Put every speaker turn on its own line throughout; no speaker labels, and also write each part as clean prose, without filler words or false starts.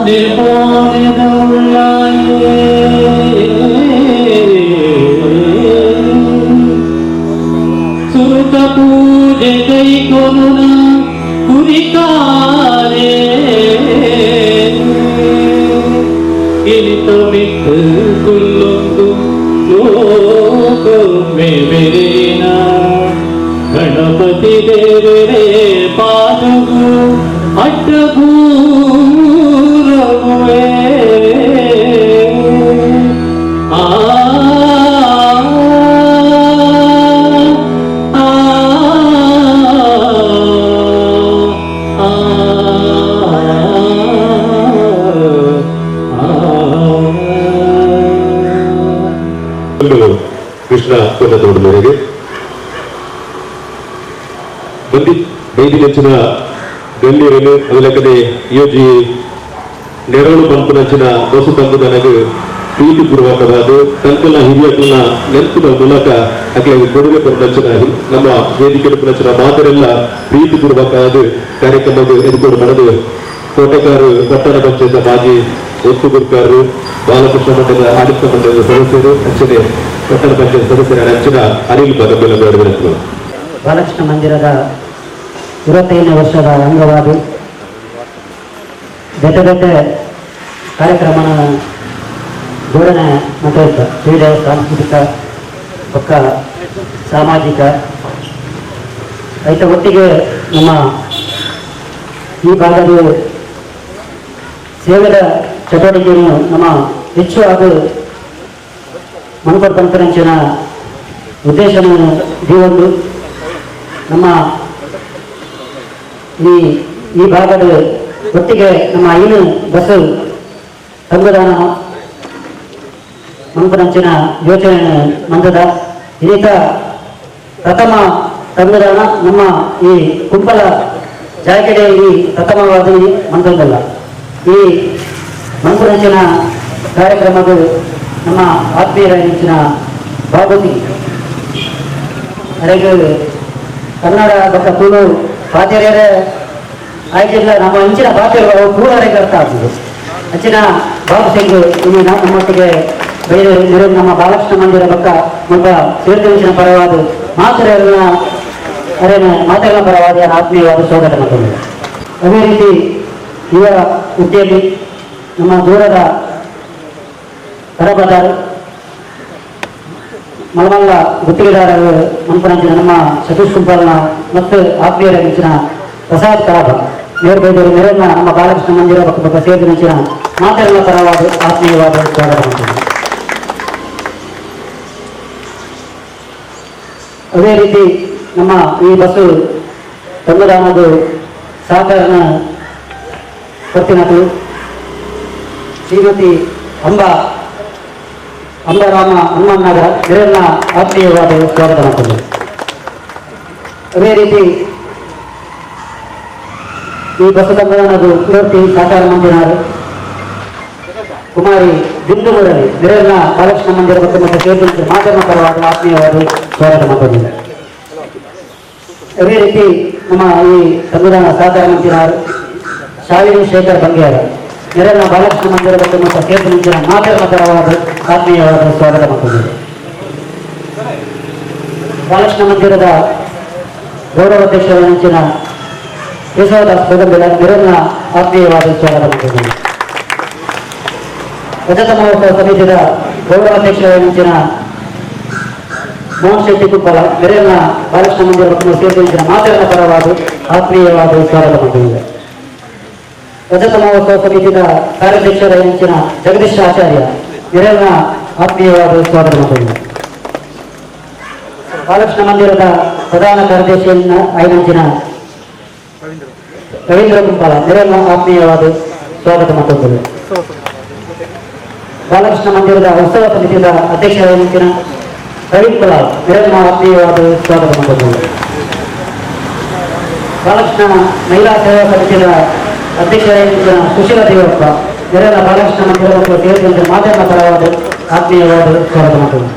ನಿರ್ಮೋಣೆದ ಉಳ್ಳಾಯೇ ಸುರುತ ಪೂಜೆ ಕೈಕೊನುನ ಕುರಿಕಾರೇ ಇನಿತ ಮಿತ್ತ ಕುಲ್ಲೊಂದು ಲೋಕೊಮ್ಮೆ ಮೆರೇನ ಗಣಪತಿ ದೇವರೇ ಪಾದಗು ಅಡ್ಡಬೂರಗುವೆ ಆ ಆ ಆ ಆ
ಕೃಷ್ಣ ಕೊಲ್ಲತೋಡದವರೆಗೆ ಬಂದಿ ಬೈದಿನಂಚಿನ ಗಣ್ಯರನ್ನು ಅದಲಕನೆ ಯೋಜಿ ನೆರಳು ಪಂಪುನಂಚಿನ ಬಸು ತಂಬುದನಗು ಪ್ರೀತಿಪೂರ್ವಕವಾದ ತಂಕಲ ಹಿರಿಯಕಲ್ನ ನೆನಪಿನ ಮೂಲಕ ಅಕ್ಲೆ ಕೊಡುಗೆ ಕೊಡುನಂಚಿನ ನಮ್ಮ ವೇದಿಕೆ ಪುನಂಚಿನ ಮಾತರೆಲ್ಲ ಪ್ರೀತಿಪೂರ್ವಕವಾದ ಕಾರ್ಯಕ್ರಮದ ಎದುರು ನಡೆದು ಕೋಟೆಕಾರು ಪಟ್ಟಣ ಪಂಚಾಯತ್ ಮಾಜಿ ಒತ್ತು ಗುರುಕಾರರು, ಬಾಲಕೃಷ್ಣ ಮಂಡಲದ ಆಡಳಿತ ಮಂಡಲದ ಸದಸ್ಯರು, ಅಂಚನೆ ಪಟ್ಟಣ ಪಂಚಾಯತ್ ಸದಸ್ಯರ ಅಂಚಿನ ಅನಿಲ್ ಬಗಬೆಲ್ಲ.
ಬಾಲಕೃಷ್ಣ ಮಂದಿರದ 25ನೇ ವರ್ಷದ ಅಂಗವಾಗಿ ಬೇತೆ ಬೇತೆ ಕಾರ್ಯಕ್ರಮನ ಜೋಡಣೆ ಮತ್ತೆ ಕ್ರೀಡೆ, ಸಾಂಸ್ಕೃತಿಕ ಪಕ್ಕ ಸಾಮಾಜಿಕ ಐತ ಒಟ್ಟಿಗೆ ನಮ್ಮ ಈ ಭಾಗದ ಸೇವೆದ ಚಟುವಟಿಕೆಯನ್ನು ನಮ್ಮ ಹೆಚ್ಚು ಹಾಗೂ ಮನ್ಕೊಡ್ ಪಂಪನಂಚಿನ ಉದ್ದೇಶನ ದೀವೊಂದು ನಮ್ಮ ಈ ಈ ಭಾಗದ ಒಟ್ಟಿಗೆ ನಮ್ಮ ಐನು ಬಸ್ ತಂಗುದಾನ ಮನ್ಪುನಂಚಿನ ಯೋಚನೆ ಮಂದದ ಇದೀಗ ಪ್ರಥಮ ತಂಗುದಾನ ನಮ್ಮ ಈ ಕುಂಪಲ ಜಾಗೆಡೆ ಈ ಪ್ರಥಮವಾದ ಮಂದದಲ್ಲ. ಈ ಮನ್ಪುನಂಚಿನ ಕಾರ್ಯಕ್ರಮದ ನಮ್ಮ ಆತ್ಮೀಯರ ನೆಂಚಿನ ಬಾಬುತಿ ಅರೆಗೆ ಕನ್ನಡ ಬೊಕ್ಕ ತುಳು ಪಾತೆರ್ಯರ ಆಯ್ತಿಲ್ಲ. ನಮ್ಮ ಅಂಚಿನ ಪಾತೆರ ಪೂರ ಅರ್ಥ ಆಗ್ತದೆ. ಅಂಚಿನ ಬಾಬು ಸಿಂಗ್ ಇಲ್ಲಿ ನಮ್ಮೊಟ್ಟಿಗೆ ಬೇರೆ ಇರೋ ನಮ್ಮ ಬಾಲಕೃಷ್ಣ ಮಂದಿರ ಬೊಕ್ಕ ಮುಲ್ಪ ಸೇರ್ದಂಚಿನ ಪರವಾದ ಮಾತೆರೆರ್ನ ಅರೆನ ಮಾತೆರೆನ ಪರವಾದ ಆತ್ಮೀಯವಾದ ಸ್ವಾಗತ ಮಾಡ್ತೇನೆ. ಅದೇ ರೀತಿ ಯುವ ಉದ್ಯಮಿ, ನಮ್ಮ ದೂರದ ಕರಬದಾರ್ ಮಲಮಲ್ಲ ಗುತ್ತಿಗೆದಾರರು ಮನ್ಪನಂಚಿನ ನಮ್ಮ ಸತೀಶ್ ಕುಂಪಾಲ್ನ ಮತ್ತು ಆತ್ಮೀಯರ ನೆಂಚಿನ ಪ್ರಸಾದ್ ಕಲಾಪ ನೇರ್ಬೈದರು ನೆರನ್ನ ನಮ್ಮ ಬಾಲಕೃಷ್ಣ ಮಂದಿರ ಬೊಕ್ಕ ಬೊಕ್ಕ ಸೇರಿದಂಚಿನ ಮಾತೆರೆನ ಪರವಾದ ಆತ್ಮೀಯವಾದ ಸ್ವಾಗತ ಮಾಡ್ತೇನೆ. ಅದೇ ರೀತಿ ನಮ್ಮ ಈ ಬಸ್ಸು ತಂಗುದಾನದ ಸಹಕಾರನ ಕೊರ್ತಿನತು ಶ್ರೀಮತಿ ಅಂಬಾ ಅಂಬರಾಮ ಹನುಮಾನ್ ನಗರ ಇವರನ್ನ ಆತ್ಮೀಯವಾದ ಸ್ವಾಗತ ಮಾಡ್ತೇನೆ. ಅದೇ ರೀತಿ ಈ ಬಸ್ಸು ತಂಗುದಾನದ ಪೂರ್ತಿ ಸಹಕಾರ ಮಂದಿರ ಕುಮಾರಿ ಬಿಂದು ಮುರಳಿ ಇವರನ್ನ ಬಾಲಕೃಷ್ಣ ಮಂದಿರ ಮತ್ತು ಮತ್ತು ಸೇರಿದಂತೆ ಮಾಧ್ಯಮ ಪರವಾದ ಆತ್ಮೀಯವಾದ ಸ್ವಾಗತ ಮಾಡ್ತೇನೆ. ಅದೇ ರೀತಿ ನಮ್ಮ ಈ ತಂಗುದಾನ ಸಹಕಾರ ಮಂದಿರ ಶಾಲಿನಿ ಶೇಖರ್ ಬಂಗೇರ ಇವರನ್ನ ಬಾಲಕೃಷ್ಣ ಮಂದಿರ ಮತ್ತು ಮತ್ತು ಸೇರಿದಂತೆ ಮಾಧ್ಯಮ ಪರವಾದ ಆತ್ಮೀಯವಾದ ಸ್ವಾಗತ ಮಾಡ್ತೇನೆ. ಬಾಲಕೃಷ್ಣ ಮಂದಿರದ ಗೌರವಾಧ್ಯಕ್ಷರ ನೆಂಚಿನ ಕೇಶವದಾಸ್ ಬೆಗಂಬೆಲ ಇವರನ್ನ ಆತ್ಮೀಯವಾದ ಸ್ವಾಗತ ಮಾಡ್ತೇನೆ. ರಜತ ಮಹೋತ್ಸವ ಸಮಿತಿಯ ಗೌರವಾಧ್ಯಕ್ಷರ ನೆಂಚಿನ ಮೋಹನ್ ಶೆಟ್ಟಿ ಕುಪ್ಪಲ ಇವರನ್ನ ಬಾಲಕೃಷ್ಣ ಮಂದಿರ ಮತ್ತು ಸೇರಿದಂತೆ ಮಾತೆರನ ಪರವಾದ ಆತ್ಮೀಯವಾದ ಸ್ವಾಗತ ಮಾಡ್ತೇನೆ. ರಜತ ಮಹೋತ್ಸವ ಸಮಿತಿಯ ಕಾರ್ಯಾಧ್ಯಕ್ಷರ ನೆಂಚಿನ ಜಗದೀಶ್ ಆಚಾರ್ಯ ಇವರನ್ನ ಆತ್ಮೀಯವಾದ ಸ್ವಾಗತ ಮಾಡ್ತೇನೆ. ಬಾಲಕೃಷ್ಣ ಮಂದಿರದ ಪ್ರಧಾನ ಕಾರ್ಯದರ್ಶಿಯನ್ನ ಐನಂಚಿನ ರವೀಂದ್ರ ಕುಂಪಾಲ ಇವರನ್ನ ಆತ್ಮೀಯವಾದ ಸ್ವಾಗತ ಮಾಡ್ತೇನೆ. ಬಾಲಕೃಷ್ಣ ಮಂದಿರದ ಉತ್ಸವ ಸಮಿತಿಯ ಅಧ್ಯಕ್ಷರಾದ ಪ್ರವೀಣ್ ಕುಲಾಲ್ ಇವರನ್ನ ಆತ್ಮೀಯವಾದ ಸ್ವಾಗತ ಮಾಡ್ತೇನೆ. ಬಾಲಕೃಷ್ಣ ಮಹಿಳಾ ಸೇವಾ ಸಮಿತಿಯ ಅಧ್ಯಕ್ಷರಾದ ಸುಶೀಲ ದೇವಪ್ಪ ಇವರನ್ನ ಬಾಲಕೃಷ್ಣ ಮಂದಿರ ಮತ್ತು ಸೇರಿದಂತೆ ಮಾಧ್ಯಮ ಪರವಾದ ಆತ್ಮೀಯವಾದ ಸ್ವಾಗತ ಮಾಡ್ತೇನೆ.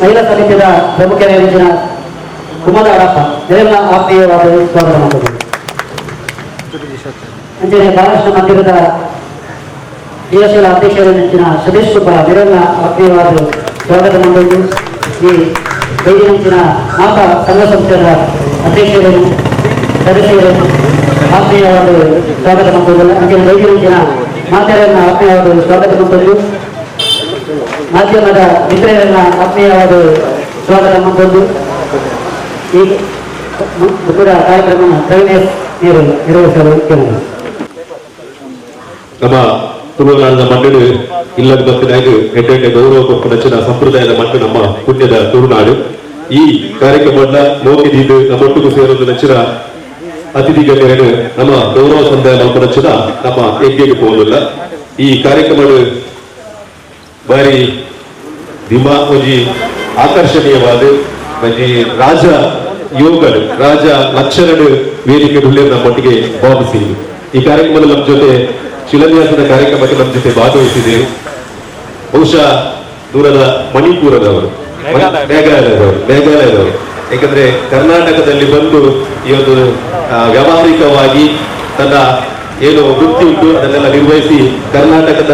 ಮಹಿಳಾ ಸಮಿತಿಯ ಪ್ರಮುಖರಾದ ಕುಮದ ಅಡಪ್ಪ ಇವರನ್ನ ಆತ್ಮೀಯವಾದ ಸ್ವಾಗತ ಮಾಡ್ತೇನೆ. ಅಂಚನೆ ಬಾಲಕೃಷ್ಣ ಮಂದಿರದ ಡಿಎಸ್ಎಲ್ ಅಧ್ಯಕ್ಷರ ಸತೀಶ್ ಸುಬ್ಬ ಮಿರನ್ನ ಆತ್ಮೀಯವಾದ ಸ್ವಾಗತ ಮಂಡಳಿ ಈ ಬೈದಿನಂಚಿನ ಮಾತಾ ಸಂಘ ಸಂಸ್ಥೆಯ ಅಧ್ಯಕ್ಷರನ್ನು ಸದಸ್ಯರನ್ನು ಆತ್ಮೀಯವಾದ ಸ್ವಾಗತ ಮಂಡಳಿ ಅಂಚಿನ ಬೈದಿನಂಚಿನ ಮಾತೆಯರನ್ನ ಆತ್ಮೀಯವಾದ ಸ್ವಾಗತ ಮಂಡಳಿ ಮಾಧ್ಯಮದ ಮಿತ್ರರನ್ನ ಆತ್ಮೀಯವಾದ ಸ್ವಾಗತ ಮಂಡಳಿ ಈ ಮುಖದ ಕಾರ್ಯಕ್ರಮ ಪ್ರವೀಣ್ ನಿರ್ವಹಿಸಲು ಕೇಳಿದರು.
ನಮ್ಮ ತುಳುನಾಡಿನ ಮಣ್ಣು ಇಲ್ಲದ ಬತ್ತಿನಾಗ ಎಡ್ಡೆ ಗೌರವ ಕೊಪ್ಪನಚ್ಚಿನ ಸಂಪ್ರದಾಯದ ಮಣ್ಣು ನಮ್ಮ ಪುಣ್ಯದ ತುಳುನಾಡು. ಈ ಕಾರ್ಯಕ್ರಮವನ್ನ ಮೋಕಿದ್ದು ನಮ್ಮೊಟ್ಟಿಗೂ ಸೇರೋದು ನಚ್ಚಿನ ಅತಿಥಿ ಗಣ್ಯರು ನಮ್ಮ ಗೌರವ ಸಂದಾಯ ಮಲ್ಪನಚ್ಚಿನ ನಮ್ಮ ಎಗ್ಗೆಗೆ ಹೋಗಲಿಲ್ಲ. ಈ ಕಾರ್ಯಕ್ರಮ ಬಾರಿ ದಿಮಾ ಒಂಜಿ ಆಕರ್ಷಣೀಯವಾದ ಒಂಜಿ ರಾಜ ಯೋಗಡು ರಾಜ ಲಕ್ಷಣಡು ವೇದಿಕೆ ನಮ್ಮೊಟ್ಟಿಗೆ ಭಾವಿಸಿ ಈ ಕಾರ್ಯಕ್ರಮದ ನಮ್ಮ ಜೊತೆ ಶಿಲಾನ್ಯಾಸದ ಕಾರ್ಯಕ್ರಮಕ್ಕೆ ನಮ್ಮ ಜೊತೆ ಭಾಗವಹಿಸಿದ್ದೇವೆ. ಬಹುಶಃ ದೂರದ ಮಣಿಪುರದವರು, ಮೇಘಾಲಯದವರು, ಯಾಕಂದ್ರೆ ಕರ್ನಾಟಕದಲ್ಲಿ ಬಂದು ಈ ಒಂದು ವ್ಯಾವಹಾರಿಕವಾಗಿ ತನ್ನ ಏನು ವೃತ್ತಿ ಉಂಟು ಅದನ್ನೆಲ್ಲ ನಿರ್ವಹಿಸಿ ಕರ್ನಾಟಕದ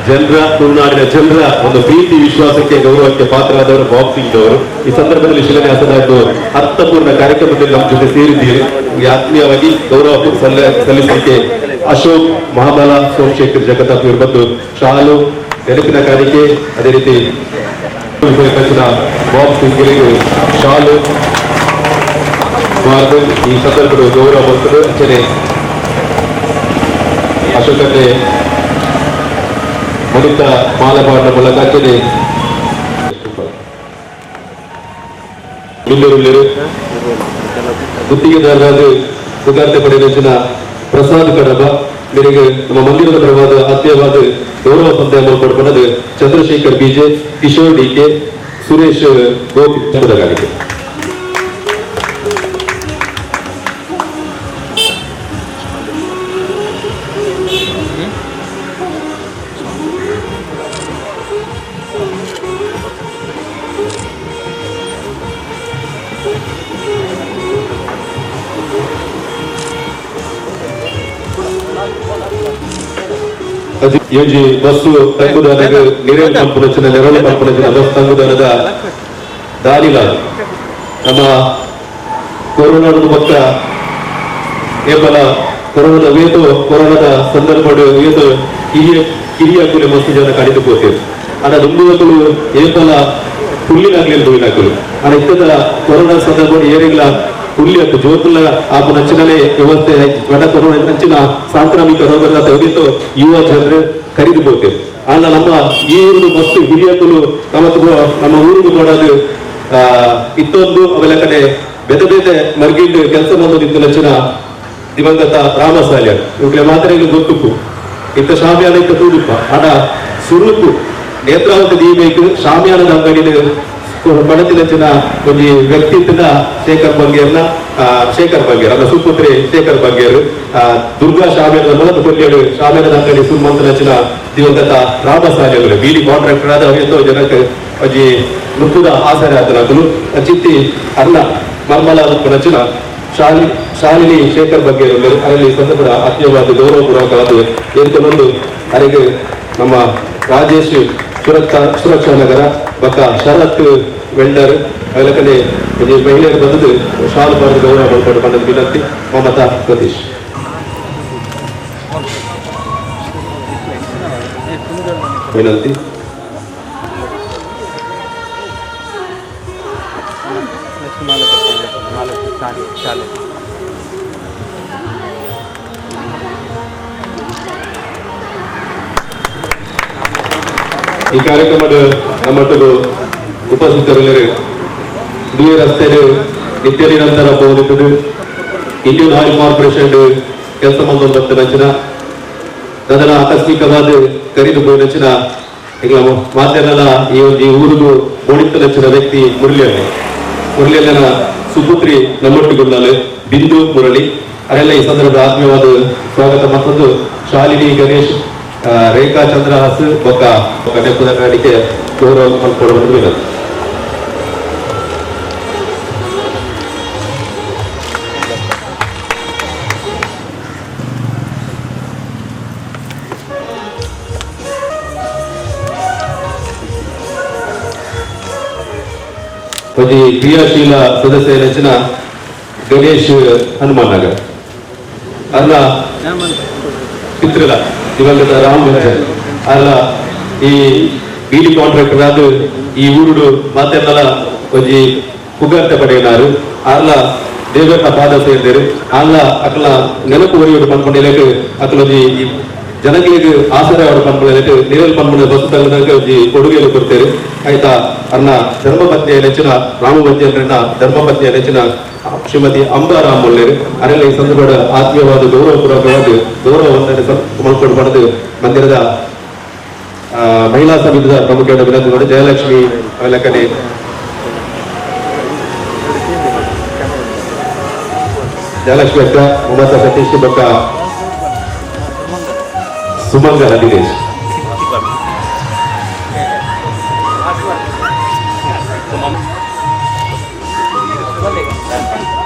ಜನರ, ತುಳುನಾಡಿನ ಜನರ ಒಂದು ಪ್ರೀತಿ ವಿಶ್ವಾಸಕ್ಕೆ ಗೌರವಕ್ಕೆ ಪಾತ್ರರಾದವರು ಬಾಬ್ ಸಿಂಗ್ ಅವರು. ಈ ಸಂದರ್ಭದಲ್ಲಿ ಶಿಲಾನ್ಯಾಸದ ಒಂದು ಅರ್ಥಪೂರ್ಣ ಕಾರ್ಯಕ್ರಮದಲ್ಲಿ ನಮ್ಮ ಜೊತೆ ಸೇರಿದ್ದೀರಿ. ಆತ್ಮೀಯವಾಗಿ ಗೌರವ ಸಲ್ಲಿಸಲಿಕ್ಕೆ ಅಶೋಕ್ ಮಹಾಬಲ ಸೋಮಶೇಖರ್ ಜಗತಾಪ್ ಇವರು ಬಂದು ಶಾಲು ನೆನಪಿನ ಕಾಣಿಕೆ, ಅದೇ ರೀತಿ ಬಾಬ್ ಸಿಂಗ್ ಶಾಲು ಈ ಸಂದರ್ಭದಲ್ಲಿ ಗೌರವ ಬರ್ತದೆ. ಅಂಚನೆ ಅಶೋಕತೆ ಮಣಿತ ಮಾಲಬಾಡ ಮೂಲಕ ಅಂಚನೆ ಮಿಲ್ಲರುಳ್ಳರು ಗುತ್ತಿಗೆದಾರರಾದ ಪುಗಾರ್ತೆ ಪಡೆದ ಪ್ರಸಾದ್ ಕಡಬ ಮೇರೆಗೆ ನಮ್ಮ ಮಂದಿರದ ಪರವಾದ ಆತ್ಮೀಯವಾದ ಗೌರವ ಸಂದಾಯ ಕೊಡ್ಕೊಂಡದ್ದು ಚಂದ್ರಶೇಖರ್ ಬಿಜೆ, ಕಿಶೋರ್ ಡಿಕೆ, ಸುರೇಶ್ ಗೋಪಿ ಚಂದ್ರಗಾರಿಕೆ. ಯೋಜಿ ಬಸ್ಸು ತಂಗುದಾನಗ ನಿರೇಲ್ ಪಂಪುನಚಿನ ನೆರಳು ಪಂಪುನಚಿನ ಬಸ್ ತಂಗುದಾನದ ದಾನಿಲ ನಮ್ಮ ಕೊರೋನಾದ ಪಕ್ಕ ಕೇವಲ ಕೊರೋನಾದ ವೇತು ಕೊರೋನಾದ ಸಂದರ್ಭ ವೇತು ಕಿರಿಯ ಕಿರಿಯ ಕೂಲಿ ಮಸ್ತು ಜನ ಕಡಿದು ಹೋಗ್ತೇವೆ. ಆಡ ದುಂಬುವಕುಲು ಏಪಲ ಹುಲ್ಲಿನಾಗ್ಲಿಲ್ಲ ದುವಿನಾಕುಲು ಆಡ ಇತ್ತದ ಕೊರೋನಾ ಸಂದರ್ಭ ಏರಿಗ್ಲ ಹುಲ್ಲಿ ಅಕ್ಕು ಜೋತುಲ ಆಪು ನಚ್ಚಿನಲೇ ವ್ಯವಸ್ಥೆ ಬಡ ಕೊರೋನಾ ನಂಚಿನ ಸಾಂಕ್ರಾಮಿಕ ರೋಗದ ತೆಗೆದಿತ್ತು ಯುವ ಜನರು ಕರಿದು ಹೋಗ್ತೇವೆ. ಆಗ ನಮ್ಮ ಈ ಊರು ಮಸ್ತು ಹಿರಿಯಕುಲು ನಮ್ಮ ನಮ್ಮ ಊರಿಗೆ ನೋಡೋದು ಇತ್ತೊಂದು ಅವೆಲ್ಲ ಕಡೆ ಬೇತೆ ಬೇತೆ ಮರ್ಗಿಂಡು ಕೆಲಸ ಮಾಡೋದಿತ್ತು ನಚ್ಚಿನ ದಿವಂಗತ ರಾಮಸಾಲ್ಯ ಇವುಗಳ ಮಾತ್ರ ಇಲ್ಲಿ ಗೊತ್ತುಕ್ಕು ಇತ್ತ ಶಾಮಿಯಾನ ಇತ್ತ ತೂದುಪ್ಪ ಆಡ ಸುರುಕು ನೇತ್ರಾವತಿ ದೀಬೇಕು ಶಾಮಿಯಾನದ ಅಂಗಡಿನ ಬಡತಿನಚ್ಚಿನ ಒಂಜಿ ವ್ಯಕ್ತಿತ್ವದ ಶೇಖರ್ ಬಂಗೇರ್ನ ಶೇಖರ್ ಬಂಗೇರ್ ಅಲ್ಲ ಸುಪುತ್ರಿ ಶೇಖರ್ ಬಂಗೇರ್ ದುರ್ಗಾ ಶಾಮಿಯಾನದ ಮೊದಲು ಕೊಲ್ಲೇಡು ಶಾಮಿಯಾನದ ಅಂಗಡಿ ಸುಮಂತನಚ್ಚಿನ ದಿವಂಗತ ರಾಮಸಾಲ್ಯವರು ಬೀಡಿ ಕಾಂಟ್ರಾಕ್ಟರ್ ಆದ ಎಂತೋ ಜನಕ್ಕೆ ಒಂಜಿ ನೃತ್ಯದ ಆಸರೆ ಆತನಕುಲು ಚಿತ್ತಿ ಅನ್ನ ಮರ್ಮಲ ನಚ್ಚಿನ ಶಾಲಿನಿ ಶೇಖರ್ ಬಗ್ಗೆ ಅದರಲ್ಲಿ ಸಂದರ್ಭದ ಆತ್ಮೀಯವಾದ ಗೌರವಪೂರ್ವಕವಾದ ಏರ್ಕೊಂಡು ಅರೆಗೆ ನಮ್ಮ ರಾಜೇಶ್ ಸುರಕ್ಷಾ ನಗರ ಬಕ್ಕ ಶರತ್ ವೆಲ್ಡರ್ ಅವೆಲ್ಲ ಮಹಿಳೆಯರು ಬಂದದ್ದು ಶಾಲು ಬಾರದ ಗೌರವ ಪಡ್ಕೊಂಡು ಬಂದದ್ದು ವಿನಂತಿ. ಮಮತಾ ಸತೀಶ್. ವಿನಂತಿ. ಈ ಕಾರ್ಯಕ್ರಮದ ನಮ್ಮೊಟ್ಟಿಗೆ ಉಪಸ್ಥಿತರಲ್ಲಿ ಡಿ ರಸ್ತೆ ನಿತ್ಯ ನಿರಂತರ ಹೋಗುತ್ತದೆ Indian oil corporation ಕೆಲಸ ಬಂದ ರಚನ ಅದರ ಆಕಸ್ಮಿಕವಾದ ಕರಿದು ರಚನ ಈಗ ಮಾಧ್ಯಮದ ಈ ಒಂದು ಈ ಊರಿಗೂ ಬೋಡಿತ ರಚನ ವ್ಯಕ್ತಿ ಮುರಳಿಯನ್ನ ಮುರಳಿಯನ್ನ ಸುಪುತ್ರಿ ನಮ್ಮೊಟ್ಟಿಗುಳ್ಳಲು ಬಿಂದು ಮುರಳಿ ಅದೆಲ್ಲ ಈ ಸಂದರ್ಭದ ಆತ್ಮೀಯವಾದ ಸ್ವಾಗತ ಮತ್ತೊಂದು ಶಾಲಿನಿ ಗಣೇಶ್ ರೇಖಾ ಚಂದ್ರಹಾಸ್ ಬೊಕ್ಕ ನೆಪ್ಪದ ಕಾಣಿಕೆ ಗೌರವ ಮಲ್ಕೊಡುವುದು ವಿನಂತಿ. ಒಂಜಿ ಕ್ರಿಯಾಶೀಲ ಸದಸ್ಯ ರಚನಾ ಗಣೇಶ್ ಹನುಮಾನ್ ನಗರ್ ಅಲ್ಲ ಪಿತೃಲ ದಿವಂಗತ ರಾಮ್ ಗಂಜನ್ ಅಲ್ಲ ಈ ಬೀಡಿ ಕಾಂಟ್ರಾಕ್ಟರ್ ಆದ ಈ ಊರುಡು ಮಾತೆಲ್ಲ ಒಂಜಿ ಪುಗಾರ್ತೆ ಪಡೆಯಿನಾರು ಅಲ್ಲ ದೇವರ ಪಾದ ಸೇರಿದರು ಅಲ್ಲ ಅಕಲ ನೆನಪು ಒರಿಯೋಡು ಪನ್ಪುಂಡಿಲೇಕ್ ಅಕಲೊಂಜಿ ಜನಗಳಿಗೆ ಆಸರೆ ಅವರು ಪನ್ಪುಂಡಿಲೇಕ್ ನೀರಲ್ಲಿ ಪನ್ಪುಂಡ ಬಸ್ ತಗದಾಗ ಒಂಜಿ ಕೊಡುಗೆಯನ್ನು ಕೊಡ್ತೇವೆ ಆಯ್ತಾ. ಅನ್ನ ಧರ್ಮಪತ್ನಿಯ ನೆಚ್ಚಿನ ರಾಮಪತ್ನಿಯ ಧರ್ಮಪತ್ನಿಯ ನೆಚ್ಚಿನ ಶ್ರೀಮತಿ ಅಂಬಾರಾಮ್ ಒಳ್ಳೇರು ಅರೆಲ್ಲ ಈ ಸಂದರ್ಭದ ಆತ್ಮೀಯವಾದ ಗೌರವಪೂರ್ವಕವಾದ ಗೌರವ ವಂದನೆ ಮಲ್ಕೊಂಡು ಪಡೆದು ಮಂದಿರದ ಮಹಿಳಾ ಸಮಿತಿಯ ಪ್ರಮುಖ ವಿನಂತಿ ಮಾಡಿ ಜಯಲಕ್ಷ್ಮಿ ಅವೆಲ್ಲ ಜಯಲಕ್ಷ್ಮಿ ಅಕ್ಕ, ಮಮತಾ ಸತೀಶ್ ಬೊಕ್ಕ ಸುಮಂಗ ಹದಿನೇಶ್.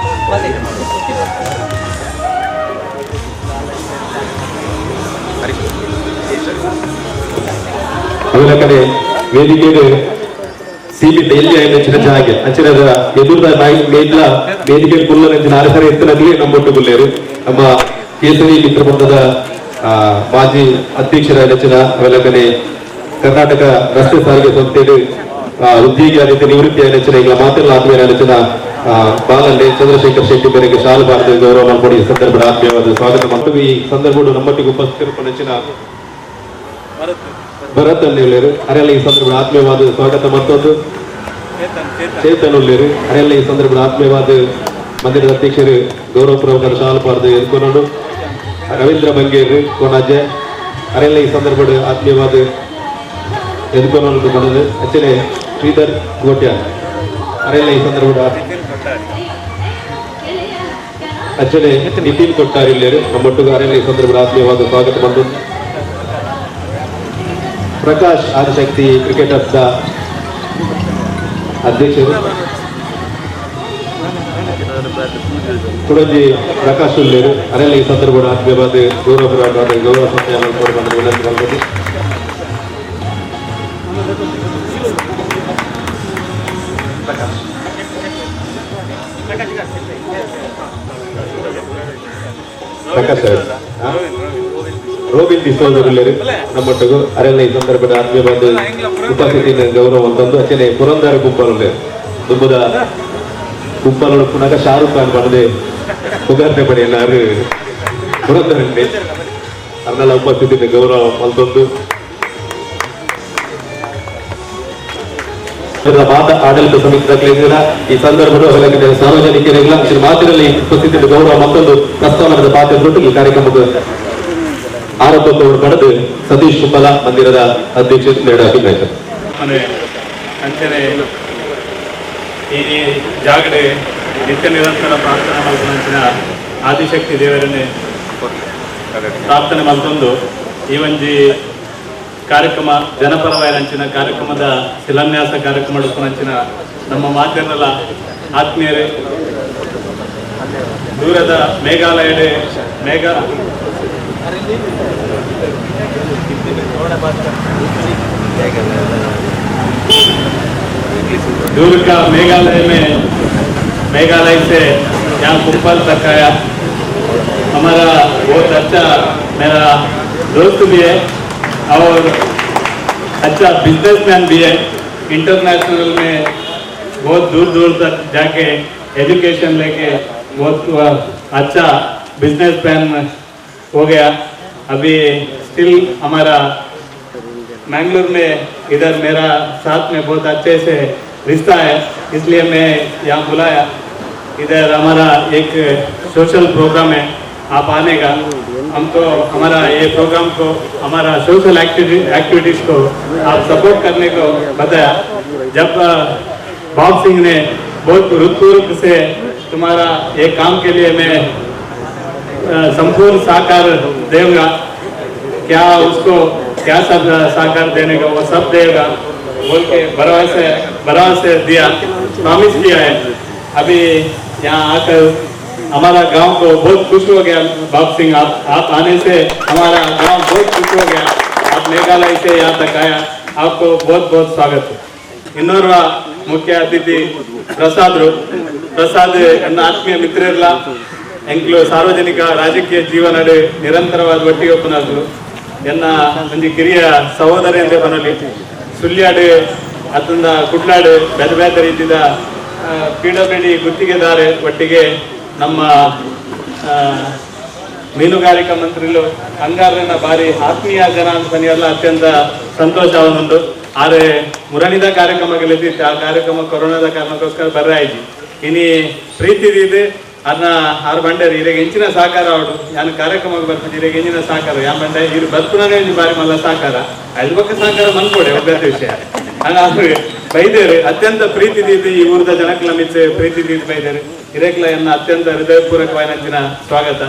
ಅವೆಲ್ಲ ಕಡೆ ವೇದಿಕೆಗೆ ಸೀಮಿತ ಎಲ್ಲಿ ಅಂಚಿನ ಜಾಗೆ ಅಂಚಿನ ಎದುರ್ದ ಮೇದ್ಲ ವೇದಿಕೆ ಕುಲ್ಲನಂಚಿನ ಅರಸರ ಎತ್ತನಗಲಿ ನಮ್ಮೊಟ್ಟು ಗುಲ್ಲೇರು ನಮ್ಮ ಕೇಸರಿ ಮಿತ್ರ ಬಂಧದ ಮಾಜಿ ಅಧ್ಯಕ್ಷರ ನೆಚ್ಚಿನ ಅವೆಲ್ಲ ಕಡೆ ಕರ್ನಾಟಕ ರಸ್ತೆ ಸಾರಿಗೆ ಸಂಸ್ಥೆಯಲ್ಲಿ ಉದ್ಯೋಗಿ ಆದಿತ್ಯ ನಿವೃತ್ತಿಯ ನೆಚ್ಚಿನ ಈಗ ಮಾತೆಲ್ಲ ಆತ್ಮೀಯ ನೆಚ್ಚಿನ ಬಾಲಲ್ಲಿ ಚಂದ್ರಶೇಖರ್ ಶೆಟ್ಟಿ ಬೇರೆಗೆ ಶಾಲು ಭಾರತ ಗೌರವ ಮಾಡಿಕೊಡಿ ಈ ಸಂದರ್ಭದ ಆತ್ಮೀಯವಾದ ಸ್ವಾಗತ ಮತ್ತು ಈ ಸಂದರ್ಭ ನಮ್ಮೊಟ್ಟಿಗೆ ಉಪಸ್ಥಿತರು ನೆಚ್ಚಿನ ಭರತ್ ಅಲ್ಲಿರು ಅರೆಲ್ಲ ಈ ಸಂದರ್ಭದ ಆತ್ಮೀಯವಾದ ಸ್ವಾಗತ ಮತ್ತೊಂದು ಚೇತನ್ ಉಳ್ಳೇರು ಅರೆಲ್ಲ ಈ ಸಂದರ್ಭದ ಆತ್ಮೀಯವಾದ ಮಂದಿರದ ಅಧ್ಯಕ್ಷರು ಗೌರವ ಪ್ರಮುಖರು ಶಾಲು ಪಾರ್ದು ಎದ್ಕೊಂಡು ರವೀಂದ್ರ ಬಂಗೇರು ಕೋನಾಜೆ ಅರೆಲ್ಲ ಈ ಸಂದರ್ಭದ ಆತ್ಮೀಯವಾದ ಎದ್ಕೊಂಡು ಬಂದದ್ದು ಅಚ್ಚನೆ ಶ್ರೀಧರ್ ಕೋಟ್ಯಾನ್ ಅರೆಲ್ಲ ಈ ಸಂದರ್ಭದ ಅಚ್ಚನೆ ನಿತಿನ್ ಕೊಟ್ಟಾರ್ ಇಲ್ಲೇರು ನಮ್ಮೊಟ್ಟಿಗೆ ಅರೆಲ್ಲ ಈ ಸಂದರ್ಭದ ಆತ್ಮೀಯವಾದ ಸ್ವಾಗತ ಬಂದು ಪ್ರಕಾಶ್ ಆದಿಶಕ್ತಿ ಕ್ರಿಕೆಟರ್ಸ್ ಅಧ್ಯಕ್ಷರು ಕುಡಂಜಿ ಪ್ರಕಾಶ್ ಉಳ್ಳೇರು ಅರೆಲ್ಲ ಈ ಸಂದರ್ಭದ ಆತ್ಮೀಯವಾದ ಗೌರವ ಗೌರವ ಸಂಸ್ಥೆಯನ್ನು ವಿನಂತಿ ಮಾಡ್ಬೋದು. ಪ್ರಕಾಶ್ ರೋಬಿನ್ ಡಿಸೋಜರ್ ನಮ್ಮೊಟ್ಟಿಗೂ ಅರೆಲ್ಲ ಈ ಸಂದರ್ಭದ ಆತ್ಮೀಯವಾದ ಉಪಸ್ಥಿತಿಯನ್ನು ಗೌರವ ಅಂತಂದು ಅಚ್ಚನೆ ಪುರಂದರ ಗುಂಪಲು ದುಂಬದ ಗುಂಪಲು ಪುನಃ ಶಾರುಖ್ ಖಾನ್ ಬರದೆ ಪುಗಾರ್ತೆ ಪಡೆಯಲಾರು ಪುರಂದರಂಡೆ ಅದನ್ನೆಲ್ಲ ಉಪಸ್ಥಿತಿ ಗೌರವ ಮಲ್ತೊಂದು ಮಾತ ಆಡಳಿತ ಸಮಿತಿ ಈ ಸಂದರ್ಭದ ಸಾರ್ವಜನಿಕರಿಲ್ಲ ಮಾತಿನಲ್ಲಿ ಉಪಸ್ಥಿತಿ ಗೌರವ ಮತ್ತೊಂದು ಪ್ರಸ್ತಾವನದ ಪಾತ್ರ ಈ ಕಾರ್ಯಕ್ರಮದ ಆರಂಭವನ್ನು ಪಡೆದು ಸತೀಶ್ ಕುಂಬಲ ಮಂದಿರದ ಅಧ್ಯಕ್ಷ ನೇಡಾಕಿದ್ದಾರೆ.
ಅಂಚನೆ ಈ ಜಾಗಡೆ ನಿತ್ಯ ನಿರಂತರ ಪ್ರಾರ್ಥನೆ ಮಲ್ಪುನಂಚಿನ ಆದಿಶಕ್ತಿ ದೇವರನ್ನೇ ಪ್ರಾರ್ಥನೆ ಮಲ್ತೊಂದು ಈ ಒಂಜಿ ಕಾರ್ಯಕ್ರಮ ಜನಪರವಾಯಿನಂಚಿನ ಕಾರ್ಯಕ್ರಮದ ಶಿಲಾನ್ಯಾಸ ಕಾರ್ಯಕ್ರಮ ಮಾಡುಪುನಂಚಿನ ನಮ್ಮ ಮಾತೆಲ್ಲ ಆತ್ಮೀಯರೇ, ದೂರದ ಮೇಘಾಲಯಡೆ ಮೇಘ दूर का मेघालय में, मेघालय से यहाँ कुंपल तक आया हमारा बहुत अच्छा मेरा दोस्त भी है और अच्छा बिजनेसमैन भी है। इंटरनेशनल में बहुत दूर दूर तक जाके एजुकेशन लेके बहुत अच्छा बिजनेसमैन हो गया। अभी स्टिल हमारा मैंगलोर में इधर मेरा साथ में बहुत अच्छे से रिश्ता है, इसलिए मैं यहाँ बुलाया। इधर हमारा एक सोशल प्रोग्राम है, आप आने का हमको हमारा ये प्रोग्राम को हमारा सोशल एक्टिविटीज़ को आप सपोर्ट करने को बताया। जब बॉब सिंह ने बहुत हृदयपूर्वक से तुम्हारा ये काम के लिए मैं संपूर्ण साकार देगा, क्या उसको क्या सब साकार देने का वो सब देगा बोल के भरोसे दिया, प्रॉमिस किया है। अभी यहाँ आकर हमारा गांव को बहुत खुश हो गया। बाब सिंह आप आने से हमारा गांव बहुत खुश हो गया। आप मेघालय से यहाँ तक आया, आपको बहुत बहुत स्वागत है। ಇನ್ನೋರ್ವ ಮುಖ್ಯ ಅತಿಥಿ ಪ್ರಸಾದ್ರು ಪ್ರಸಾದ್ ಎನ್ನ ಆತ್ಮೀಯ ಮಿತ್ರರ್ಲ ಎಂಕ್ಲು ಸಾರ್ವಜನಿಕ ರಾಜಕೀಯ ಜೀವನಡ್ ನಿರಂತರವಾದ ಒಟ್ಟಿಗೆ ಒಪ್ಪನಾದ್ರು ಎನ್ನ ಒಂಜಿ ಕಿರಿಯ ಸಹೋದರ ಎಂದೇ ಬನಲಿ ಸುಳ್ಯಾಡು ಅತ್ತಂದ ಕುಡ್ಲಾಡು ಬೇತೆ ಬೇತೆ ರೀತಿದ ಪಿಡಬ್ಲ್ಯೂಡಿ ಗುತ್ತಿಗೆದಾರೆ ಒಟ್ಟಿಗೆ ನಮ್ಮ ಮೀನುಗಾರಿಕಾ ಮಂತ್ರಿಲು ಅಂಗಾರನ ಬಾರಿ ಆತ್ಮೀಯ ಜನ ಅಂತ ಅತ್ಯಂತ ಸಂತೋಷ ಅವನುಂಟು. ಆದರೆ ಮುರಣಿದ ಕಾರ್ಯಕ್ರಮಗಳಿದ್ದಿತ್ತು, ಆ ಕಾರ್ಯಕ್ರಮ ಕೊರೋನಾದ ಕಾರಣಕ್ಕೋಸ್ಕರ ಬರ್ರ ಆಯ್ತು. ಇನಿ ಪ್ರೀತಿ ಇದೆ ಅದನ್ನ ಆರು ಬಂಡೇರು ಇರೆಗೆ ಹೆಂಚಿನ ಸಹಕಾರ ಅವಡು ಯಾನು ಕಾರ್ಯಕ್ರಮಕ್ಕೆ ಬರ್ತಿದ್ದೆ ಇರೆಗೆ ಹೆಂಚಿನ ಸಹಕಾರ ಯಾನ್ ಬಂಡೆ ಇರು ಬರ್ಪುನೇ ಒಂಜಿ ಬಾರಿ ಮಲ್ಲ ಸಹಕಾರ ಐದು ಪಕ್ಕ ಸಹಕಾರ ಮನ್ಕೊಡೆ ಒಬ್ಬ ವಿಷಯ ಹಂಗಾದ್ರೆ ಬೈದೇರು ಅತ್ಯಂತ ಪ್ರೀತಿ ದೀದಿ ಈ ಊರದ ಜನಕ್ಲ ಮಿಚ್ಚೆ ಪ್ರೀತಿ ದೀದಿ ಬೈದೇರು ಇರೆಕ್ಲ ಎನ್ನ ಅತ್ಯಂತ ಹೃದಯಪೂರ್ವಕವಾದ ಸ್ವಾಗತ.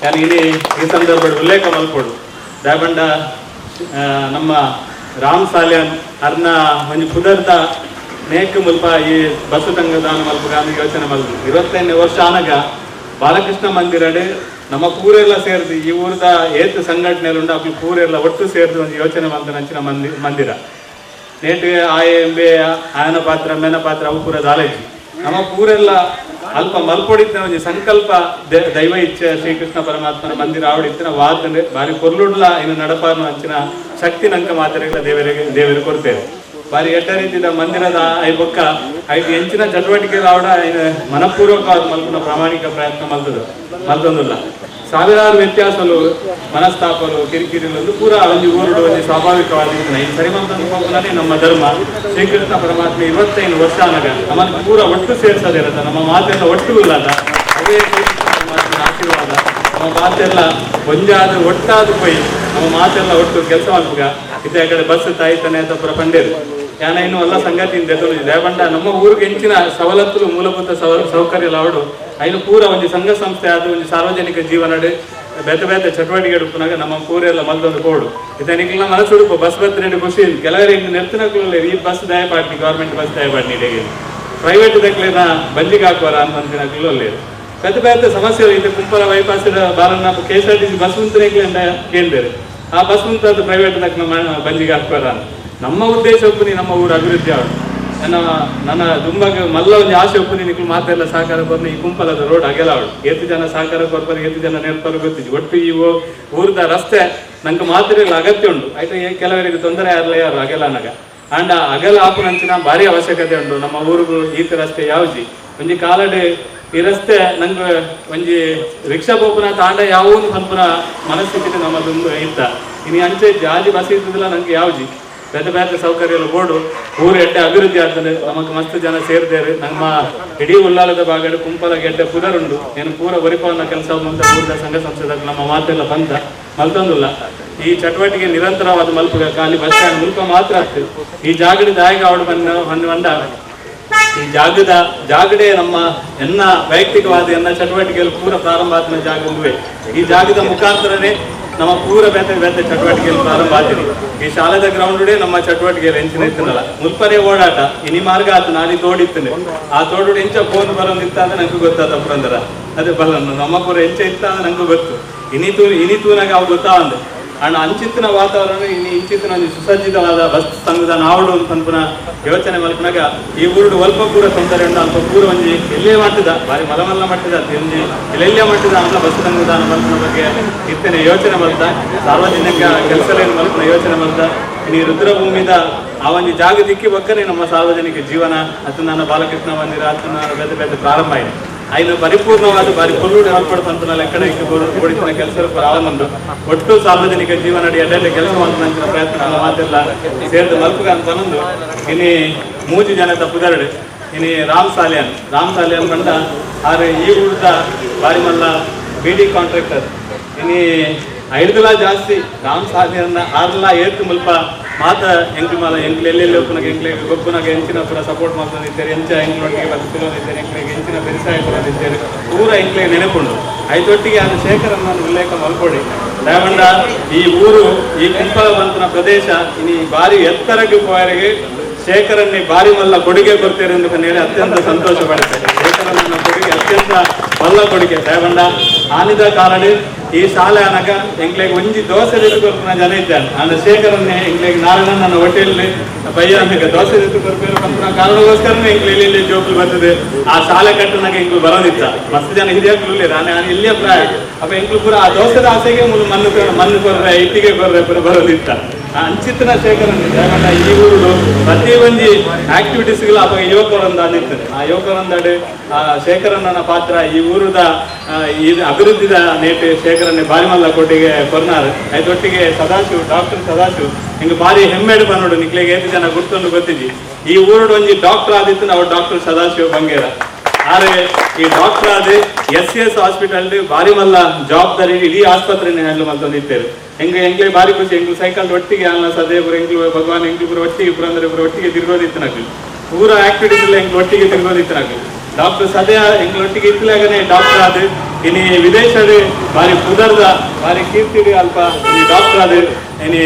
ನಾನು ಇನಿ ಈ ಸಂದರ್ಭ ಉಲ್ಲೇಖ ಮಲ್ಪೊಡು ದಾಬಂಡ ನಮ್ಮ ರಾಮ್ ಸಾಲ್ಯಾನ್ ಅರ್ನ ಒಂಜಿ ಪುದರ್ದ ನೇಕ್ ಮುಲ್ಪ ಈ ಬಸ್ಸು ತಂಗದಾನ ಮಲ್ಪಗಾನ ಯೋಚನೆ ಮಲ್ದು 25 ವರ್ಷ ಆನಗ ಬಾಲಕೃಷ್ಣ ಮಂದಿರಡೆ ನಮ್ಮ ಪೂರೆಲ್ಲ ಸೇರ್ದು ಈ ಊರದ ಏತ್ ಸಂಘಟನೆ ಉಂಡು ಅಪ್ಪ ಪೂರೆಲ್ಲ ಒಟ್ಟು ಸೇರ್ದು ಒಂದು ಯೋಚನೆ ಮಲ್ದ ನಂಚಿನ ಮಂದಿರ ನೇಟ್ ಆಯೆ ಎಂಬೆ ಆಯನ ಪಾತ್ರ ಮೇನ ಪಾತ್ರ ಅವು ಪೂರ ದಾಲೇಜಿ ನಮ್ಮ ಪೂರೆಲ್ಲ ಅಲ್ಪ ಮಲ್ಪೊಡಿತ್ತಿನ ಒಂಜಿ ಸಂಕಲ್ಪ ದೈವ ಇಚ್ಛೆ ಶ್ರೀಕೃಷ್ಣ ಪರಮಾತ್ಮನ ಮಂದಿರ ಆವಡಿತ್ತಿನ ವಾತಂದ್ರೆ ಬಾರಿ ಕೊರ್ಲುಡ್ಲ ಇನ್ನು ನಡಪಾನು ಅಂಚಿನ ಶಕ್ತಿ ನಂಕ ಮಾತ್ರೆಗಳ ದೇವರಿಗೆ ದೇವರು ಕೊಡ್ತೇವೆ. ಬಾರಿ ಎಡ್ಡ ರೀತಿದ ಮಂದಿರದ I ಬೊಕ್ಕ ಐದು ಹೆಂಚಿನ ಚಟುವಟಿಕೆ ಆವಡ ಮನಪೂರ್ವಕವಾದ ಮಲ್ಪುನ ಪ್ರಾಮಾಣಿಕ ಪ್ರಯತ್ನ ಮಲ್ತೊಂದುಲ್ಲ. ಸಾವಿರಾರು ವ್ಯತ್ಯಾಸಲು ಮನಸ್ತಾಪಲು ಕಿರಿಕಿರಿಲು ಪೂರ ಒಂಜಿ ಊರುಡು ಒಂಜಿ ಸ್ವಾಭಾವಿಕವಾದ ಈ ಸರಿ ಮಲ್ತೊಂದು ನಮ್ಮ ಧರ್ಮ ಶ್ರೀಕೃಷ್ಣ ಪರಮಾತ್ಮ 25 ವರ್ಷ ಆನಗ ನಮ್ಮನ್ನು ಪೂರ ಒಟ್ಟು ಸೇರ್ಸೋದಿರತ್ತ ನಮ್ಮ ಮಾತೆಲ್ಲ ಒಟ್ಟು ಇಲ್ಲದ ಅದೇ ಶ್ರೀಕೃಷ್ಣ ಪರಮಾತ್ಮನ ಆಶೀರ್ವಾದ ನಮ್ಮ ಮಾತೆಲ್ಲ ಒಂಜಾದ ಒಟ್ಟಾದ ಪೋಯಿ ನಮ್ಮ ಮಾತೆಲ್ಲ ಒಟ್ಟು ಕೆಲಸ ಮಲ್ಪುಗ ಇತ್ತೆ ಆ ಕಡೆ ಬಸ್ ತಾಯಿ ತಾನೆ ಅಂತ ಪೂರ ಪಂಡೇರು ಯಾನ ಇನ್ನು ಎಲ್ಲ ಸಂಗತಿ ದೇವಂಡ ನಮ್ಮ ಊರಿಗೆ ಹೆಂಚಿನ ಸವಲತ್ತುಲು ಮೂಲಭೂತ ಸೌಕರ್ಯ ಅವಡು ಐನು ಪೂರ ಒಂಜಿ ಸಂಘ ಸಂಸ್ಥೆ ಆದ ಒಂಜಿ ಸಾರ್ವಜನಿಕ ಜೀವನಡೆ ಬೇತೆ ಬೇತೆ ಚಟುವಟಿಕೆ ಉಪ್ಪುನಾಗ ನಮ್ಮ ಪೂರೆಲ್ಲ ಮಲ್ದೊಂದು ಕೋಡು ಇದನಿಗೆಲ್ಲ ಮನಸ್ಸು ಉಡುಪು ಬಸ್ ಬತ್ತಿನ ಖುಷಿ ಕೆಲವರಿಗೆ ನೆತ್ತಿನಕ್ಲು ಈ ಬಸ್ ದಯಪಾಟ್ನಿ ಗೌರ್ಮೆಂಟ್ ಬಸ್ ದಯಪಾಟ್ನಿ ಪ್ರೈವೇಟ್ ದಕ್ಲಿನ ಬಂಜಿಗೆ ಹಾಕುವಾರ ಅಂತ ಅಲ್ಲಿ ಬೇತೆ ಬೇತೆ ಸಮಸ್ಯೆ ಇದೆ. ಕುಂಪಲ ಬೈಪಾಸ್ ಬಾರನ್ನ KSRTC bus ಉಂತನೇ ಕೇಳಿದರೆ ಆ ಬಸ್ ಉಂತಾದ ಪ್ರೈವೇಟ್ ದಕ್ನ ಬಂಜಿಗೆ ಹಾಕುವಾರ. ನಮ್ಮ ಉದ್ದೇಶ ಒಪ್ಪುನಿ ನಮ್ಮ ಊರು ಅಭಿವೃದ್ಧಿ ಆವಡು ನನ್ನ ನನ್ನ ದುಂಬಾಗ ಮಲ್ಲ ಒಂಜಿ ಆಸೆ ಒಪ್ಪುನಿ ನಿಕ್ಲು ಮಾತೆಲ್ಲ ಸಹಕಾರ ಕೊರ್ನ ಈ ಕುಂಪಲದ ರೋಡ್ ಅಗೆಲ ಅವಳು ಏತು ಜನ ಸಹಕಾರ ಕೊರ್ಪರು ಏತು ಜನ ನೆನಪರು ಗೊತ್ತಿದ್ದು ಒಟ್ಟು ಈ ಊರದ ರಸ್ತೆ ನಂಗೆ ಮಾತ್ರ ಅಗತ್ಯ ಉಂಟು ಆಯ್ತು. ಕೆಲವರಿಗೆ ತೊಂದರೆ ಯಾರಲ್ಲ ಯಾರು ಅಗೆಲ ಅನಗ ಅಂಡ ಅಗಲ ಆಪುನಂಚಿನ ಭಾರಿ ಅವಶ್ಯಕತೆ ಉಂಟು ನಮ್ಮ ಊರಿಗೂ ಈತ ರಸ್ತೆ ಯಾವ್ಜಿ ಒಂಜಿ ಕಾಲಡೆ ಈ ರಸ್ತೆ ನಂಗೆ ಒಂಜಿ ರಿಕ್ಷಾ ಪೋಪುನ ತಾಂಡ ಯಾವೂನು ಪನ್ಪುನ ಮನಸ್ಥಿತಿ ನಮ್ಮ ದುಂಬ ಇತ್ತ ಇನ್ನು ಅಂಚೆ ಜಾಜಿ ಬಸ್ ಇದ್ದದಿಲ್ಲ ನಂಗೆ ಯಾವ್ಜಿ ಬೇತೆ ಬೇತೆ ಸೌಕರ್ಯ ಬೋರ್ಡು ಊರು ಎಡ್ಡೆ ಅಭಿವೃದ್ಧಿ ಆಗ್ತದೆ ನಮಕ್ ಮಸ್ತ್ ಜನ ಸೇರ್ದೇರು ನಮ್ಮ ಇಡೀ ಉಲ್ಲಾಲದ ಭಾಗಡು ಕುಂಪಲ ಗೆಡ್ಡೆ ಪುದರುಂಡು ಏನು ಪೂರ ಒರಿಪವನ್ನ ಕೆಲಸ ಮುಂದೆ ಊರದ ಸಂಘ ಸಂಸ್ಥೆದಾಗ ನಮ್ಮ ಮಾತೆಲ್ಲ ಬಂದ ಮಲ್ತೊಂದುಲ್ಲ ಈ ಚಟುವಟಿಕೆ ನಿರಂತರವಾದ ಮಲ್ಪುಗ ಖಾಲಿ ಬಸ್ ಸ್ಟ್ಯಾಂಡ್ ಮುಲ್ಪ ಮಾತ್ರ ಆಗ್ತದೆ. ಈ ಜಾಗಡಿ ದಾಯಕ ಅವಡು ಬಂದ ಬಂದ ಈ ಜಾಗದ ಜಾಗಡೆ ನಮ್ಮ ಎನ್ನ ವೈಯಕ್ತಿಕವಾದ ಎನ್ನ ಚಟುವಟಿಕೆಗಳು ಪೂರ ಪ್ರಾರಂಭ ಆದ ಜಾಗವೇ ಈ ಜಾಗದ ಮುಖಾಂತರನೇ ನಮ್ಮ ಪೂರ ಬೇತೆ ಬೇತೆ ಚಟುವಟಿಕೆಗಳು ಪ್ರಾರಂಭ ಆಗ್ತದೆ. ಈ ಶಾಲೆದ ಗ್ರೌಂಡ್ ನಮ್ಮ ಚಟುವಟಿಕೆಗಳು ಹೆಂಚಿನ ಇತ್ತನಲ್ಲ ಮುಲ್ಪನೆ ಓಡಾಟ ಇನಿ ಮಾರ್ಗ ಆತು ನಾನಿ ತೋಡಿತ್ತನೆ ಆ ತೋಡು ಎಂಚ ಫೋನ್ ಬರೋದಿತ್ತ ಅಂತ ನಂಗೆ ಗೊತ್ತಾತ ಪುರಂದರ ಅದೇ ಬಲ್ಲ ನಮ್ಮ ಪೂರ ಎಂಚ ಇತ್ತ ಅಂತ ನಂಗೆ ಗೊತ್ತು ಇನಿ ತೂನಾಗ ಅವು ಗೊತ್ತಾವಂದೆ ಅಣ್ಣ ಅಂಚಿತ್ತಿನ ವಾತಾವರಣ ಇನಿ ಇಂಚಿತ್ತಿನ ಒಂದು ಸುಸಜ್ಜಿತವಾದ ಬಸ್ ಸಂಘದ ನಾವಡು ಅಂತ ಪುನಃ ಯೋಚನೆ ಮಲ್ಪನಾಗ ಈ ಊರುಡು ಅಲ್ಪ ಪೂರ ತೊಂದರೆ ಉಂಡು ಅಲ್ಪ ಪೂರ ಒಂಜಿ ಎಲ್ಲೇ ಮಟ್ಟದ ಬಾರಿ ಮಲಮಲ್ಲ ಮಟ್ಟದ ಒಂಜಿ ಎಲ್ಲೆಲ್ಲೇ ಮಟ್ಟದ ಅಂತ ಬಸ್ ತಂಗುದಾನ ಮಲ್ಪನ ಬಗ್ಗೆ ಇತ್ತನೆ ಯೋಚನೆ ಮಲ್ತ ಸಾರ್ವಜನಿಕ ಕೆಲಸಲೇನು ಮಲ್ಪನ ಯೋಚನೆ ಮಲ್ತ ಇನಿ ರುದ್ರಭೂಮಿದ ಆ ಒಂಜಿ ಜಾಗ ದಿಕ್ಕಿ ಬಕ್ಕನೆ ನಮ್ಮ ಸಾರ್ವಜನಿಕ ಜೀವನ ಅತ್ತ ನನ್ನ ಬಾಲಕೃಷ್ಣ ಮಂದಿರ ಅತ್ತ ನನ್ನ ಬೇತೆ ಬೇತೆ ಪ್ರಾರಂಭ ಆಯಿತು. ಐನು ಪರಿಪೂರ್ಣವಾದ ಬಾರಿ ಪೊಲ್ಲುಡು ಏರ್ಪಡು ಪಂತನ ಲೆಕ್ಕಡ ಕೊಡಿಸಿನ ಕೆಲಸ ಪ್ರಾರಂಭ ಒಟ್ಟು ಸಾರ್ವಜನಿಕ ಜೀವನ ಎಡ್ಡೆ ಕೆಲಸ ಮಾಡ್ತಾನ ಪ್ರಯತ್ನ ಮಾತೆಲ್ಲ ಸೇರಿದ ಮಲ್ಪುಗ ಅಂತ ಅನ್ನೊಂದು ಇನಿ ಮೂಜಿ ಜನ ತಪ್ಪುದರಡು ಇನಿ ರಾಮ್ ಸಾಲಿಯಾನ್ ರಾಮ್ ಸಾಲಿಯಾನ್ ಬಂಡ ಆರೆ ಈ ಊರ್ದ ಬಾರಿ ಮಲ್ಲ ಬಿಡಿ ಕಾಂಟ್ರಾಕ್ಟರ್ ಇನಿ ಐದುಲ ಜಾಸ್ತಿ ರಾಮ್ ಸಾಲಿಯನ್ನ ಆರ್ಲ ಏತು ಮುಲ್ಪ ಮಾತ ಎಂಕ್ಲು ಮಲ್ಲ ಎಂಕ್ಲು ಎಲ್ಲೆಲ್ಲಿ ಒಪ್ಪುನಾಗ ಎಂಕ್ಲೆ ಗೊಪ್ಪುನಾಗ ಎಂಚಿನ ಪೂರ ಸಪೋರ್ಟ್ ಮಾಡ್ಕೊಂಡಿದ್ದಾರೆ ಎಂಚ ಎಂಕ್ಲೊಟ್ಟಿಗೆ ಬದುಕಿರೋದಿದ್ದಾರೆ ಎಂಕ್ಲೆಗೆ ಎಂಚಿನ ಬೆರಿಸಾಯ ಕೊಡೋದಿದ್ದಾರೆ ಪೂರ ಎಂಕ್ಲೆ ನೆನಪುಂಡು. ಐದೊಟ್ಟಿಗೆ ಆದ ಶೇಖರನ್ನ ಉಲ್ಲೇಖ ಮಲ್ಕೊಡಿ ದಯಮಂಡ ಈ ಊರು ಈ ಕುಂಪಲ ಬಂತನ ಪ್ರದೇಶ ಇನಿ ಬಾರಿ ಎತ್ತರಕ್ಕೆ ಪೋಯರಿಗೆ ಶೇಖರನ್ನೇ ಬಾರಿ ಮಲ್ಲ ಕೊಡುಗೆ ಕೊಡ್ತೇನೆ ಎಂದು ಹೇಳಿ ಅತ್ಯಂತ ಸಂತೋಷ ಪಡುತ್ತೇನೆ. ಶೇಖರನ್ನ ಕೊಡುಗೆ ಅತ್ಯಂತ ಮಲ್ಲ ಕೊಡುಗೆ ದಯಮಂಡ ಆನಿದ ಕಾಲಡಿ ಈ ಶಾಲೆ ಅನಗ ಎಂಕ್ಲೆಗ್ ಒಂಜಿ ದೋಸೆ ಕೊರ್ಪುನ ಜನ ಇದ್ದಾನೆ ಅಂಡ ಶೇಖರನ್ನೇ ಎಂಕ್ಲೆಗ್ ನಾರಾಯಣನ ಹೋಟೆಲ್ ಬಯ್ಯ ಅನ್ನಗ ದೋಸೆ ಕೊರ್ಪೇರು ಪನ್ಪುನ ಕಾರಣಗೋಸ್ಕರನೇ ಎಂಕ್ಲೆ ಇಲ್ಲಿ ಜೋಕುಲು ಬರ್ತದೆ. ಆ ಶಾಲೆ ಕಟ್ಟುನಾಗ ಎಂಕ್ಲು ಬರೋದಿತ್ತ ಮಸ್ತ್ ಜನ ಹಿರಿಯಕ್ಲು ಇಲ್ಲ, ನಾನು ಇಲ್ಲಿಯ ಪ್ರಾಯ. ಅಪ್ಪ ಎಂಕ್ಲು ಪೂರ ಆ ದೋಸೆದ ಆಸೆಗೆ ಮುಲು ಮಣ್ಣು ಮಣ್ಣು ಕೊರ್ರೆ ಇಟ್ಟಿಗೆ ಕೊರ್ರೆ ಪೂರ ಬರೋದಿತ್ತ. ಅಂಚಿತನ ಶೇಖರನ್ ಯಾಕಂದ್ರೆ ಈ ಊರು ಪ್ರತಿ ಒಂಜಿ ಆಕ್ಟಿವಿಟೀಸ್ಗಳು ಅವಾಗ ಯುವಕರೊಂದಾಡಿರ್ತದೆ. ಆ ಯುವಕರೊಂದಾಡು ಆ ಶೇಖರಣ್ಣನ ಪಾತ್ರ ಈ ಊರುದ ಈ ಅಭಿವೃದ್ಧಿದ ನೇಟು ಶೇಖರನ್ನೇ ಬಾರಿಮಲ್ಲ ಕೋಟೆಗೆ ಕೊರ್ನಾರು. ಐದೊಟ್ಟಿಗೆ ಸದಾಶಿವ್, ಡಾಕ್ಟರ್ ಸದಾಶಿವ್ ಹಿಂಗೆ ಬಾರಿ ಹೆಮ್ಮೆಡು ಬನ್ನೋಡು ನಿಕ್ಲೆಗೆ ಏತು ಜನ ಗುರ್ತೊಂದು ಗೊತ್ತಿದ್ದಿ. ಈ ಊರುಡು ಒಂಜಿ ಡಾಕ್ಟರ್ ಆದಿತ್ತು ನಾವು ಡಾಕ್ಟರ್ ಸದಾಶಿವ ಬಂಗೇರ. ಆದ್ರೆ ಈ ಡಾಕ್ಟರ್ ಆದ S hospital ಬಾರಿ ಮಲ್ಲ ಜವಾಬ್ದಾರಿ ಇಡೀ ಆಸ್ಪತ್ರೆನೇ ಹ್ಯಾಂಡಲ್ ಮಲ್ತೊಂದಿತ್ತೇರು. ಹೆಂಗ ಎಂಗ್ಲೇ ಬಾರಿ ಖುಷಿ. ಎಂಗ್ಲು ಸೈಕಲ್ ಒಟ್ಟಿಗೆ ಅಲ್ಲ ಸದೇಪುರ ಎಂಗ್ಲು ಭಗವಾನ್ ಎಂಗ್ಲು ಪೂರ ಒಟ್ಟಿಗೆ ಪುರಂದ್ರೆ ಪೂರ ಒಟ್ಟಿಗೆ ತಿರ್ಗೋದಿತ್ತು ನಕ್ಲು. ಪೂರ ಆಕ್ಟಿವಿಟೀಸ್ ಎಲ್ಲ ಎಂಗ್ಲು ಒಟ್ಟಿಗೆ ತಿರ್ಗೋದಿತ್ತು ನಕ್ಲು. ಡಾಕ್ಟರ್ ಸದಯ ಎಂಗ್ಲು ಒಟ್ಟಿಗೆ ಇತ್ತಲಾಗನೆ ಡಾಕ್ಟರ್ ಆದ ಇನಿ ವಿದೇಶದ ಬಾರಿ ಪುದರ್ದ ಬಾರಿ ಕೀರ್ತಿಡಿ ಅಲ್ಪ ಈ ಡಾಕ್ಟರ್ ಆದ ಇನಿ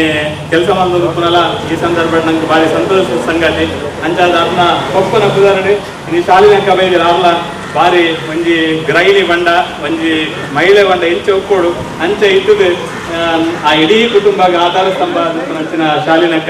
ಕೆಲಸ ಮಾಡೋದು ಪುನಲ. ಈ ಸಂದರ್ಭ ನಂಗೆ ಬಾರಿ ಸಂತೋಷ ಸಂಗತಿ. ಅಂಚಾದ ಅರ್ನ ಪೊಪ್ಪನ ಪುದರ್ಡು ಇನಿ ಶಾಲಿನ ಕಬೈದಿರ ಅರ್ಲ ಬಾರಿ ಒಂಜಿ ಗ್ರಹಿಣಿ ಬಂಡ ಒಂಜಿ ಮಹಿಳೆ ಬಂಡ ಇಂಚ ಉಕ್ಕೋಡು ಅಂಚ ಇತ್ತದು. ಆ ಇಡೀ ಕುಟುಂಬ ಆಧಾರ ಸ್ತಂಭ ಅಂಚಿನ ಶಾಲಿನಕ್ಕ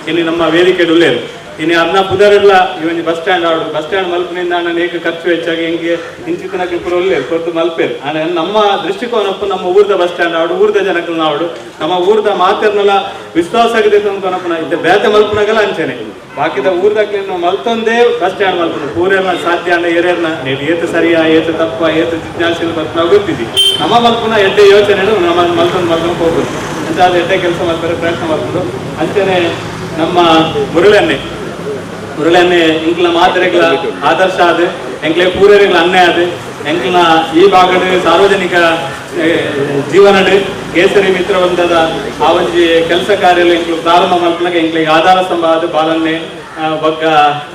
ಇಲ್ಲಿ ನಮ್ಮ ವೇದಿಕೆ ಉಲ್ಲೇರು. ಇನ್ನು ಅನ್ನ ಪುದರೆಲ್ಲ ಈ ಒಂಜಿ ಬಸ್ ಸ್ಟ್ಯಾಂಡ್ ಆಡು ಬಸ್ ಸ್ಟ್ಯಾಂಡ್ ಮಲ್ಪನಿಂದ ಅಣ್ಣ ಏಕ ಖರ್ಚು ಹೆಚ್ಚಾಗಿ ಹೆಂಗೆ ಇಂಚಿತನಕ್ಕೆ ಪೂರ ಒಲ್ಲೇರು ಕೊರ್ದು ಮಲ್ಪೇರು. ಆಂಡ ನಮ್ಮ ದೃಷ್ಟಿಕೋನಪ್ಪ ನಮ್ಮ ಊರ್ದ ಬಸ್ ಸ್ಟ್ಯಾಂಡ್ ಆಡು, ಊರ್ದ ಜನಕ್ಕಲ್ನ ಆಡು, ನಮ್ಮ ಊರ್ದ ಮಾತೆರ್ನೆಲ್ಲ ವಿಶ್ವಾಸ ಆಗಿದೆ ಅನ್ಕೊನಪ್ಪನ ಇದ್ದ ಬೇತೆ ಮಲ್ಪನಾಗಲ್ಲ ಅಂಚನೆ ಬಾಕಿದ ಊರ್ದಕ್ಲೇನು ಮಲ್ತೊಂದೇ ಬಸ್ ಸ್ಟ್ಯಾಂಡ್ ಮಲ್ಪನ ಪೂರೇರ್ನ ಸಾಧ್ಯ ಅಂಡ ಏರೇರ್ನ ನೀನು ಏತು ಸರಿಯಾ ಏತು ತಪ್ಪ ಏತು ಜಿಜ್ಞಾಸೆಲ್ ಬರ್ತ ಗೊತ್ತಿದ್ದಿ. ನಮ್ಮ ಮಲ್ಪನ ಎಡ್ಡೆ ಯೋಚನೆ ನಮ್ಮ ಮಲ್ತೊಂದು ಮಲ್ಕೊಂಡು ಹೋಗುದು ಅಂತ ಅದು ಎಡ್ಡೆ ಕೆಲಸ ಮಾಡ್ತಾರೆ ಪ್ರಯತ್ನ ಮಾಡ್ಕೊಂಡು. ಅಂಚನೆ ನಮ್ಮ ಮುರುಳನ್ನೇ ಮುರುಳನ್ನೇ ಇಂಕ್ಲ ಮಾತೆರೆಗ್ಲ ಆದರ್ಶ ಅದು ಎಂಕ್ಲೆ ಪೂರೆರೆಗ್ಲ ಅನ್ಯಾಯ ಅದು ಎಂಕ್ಲನ ಈ ಭಾಗದ ಸಾರ್ವಜನಿಕ ಜೀವನಡ್ ಕೇಸರಿ ಮಿತ್ರ ಬಂದದ ಆ ಒಂಜಿ ಕೆಲಸ ಕಾರ್ಯ ಎಂಕ್ಲು ಪ್ರಾರಂಭ ಮಲ್ಪನಾಗ ಎಂಕ್ಲಿಗೆ ಆಧಾರ ಸ್ತಂಭ ಅದು ಬಾಲನ್ನೇ ಬೊಕ್ಕ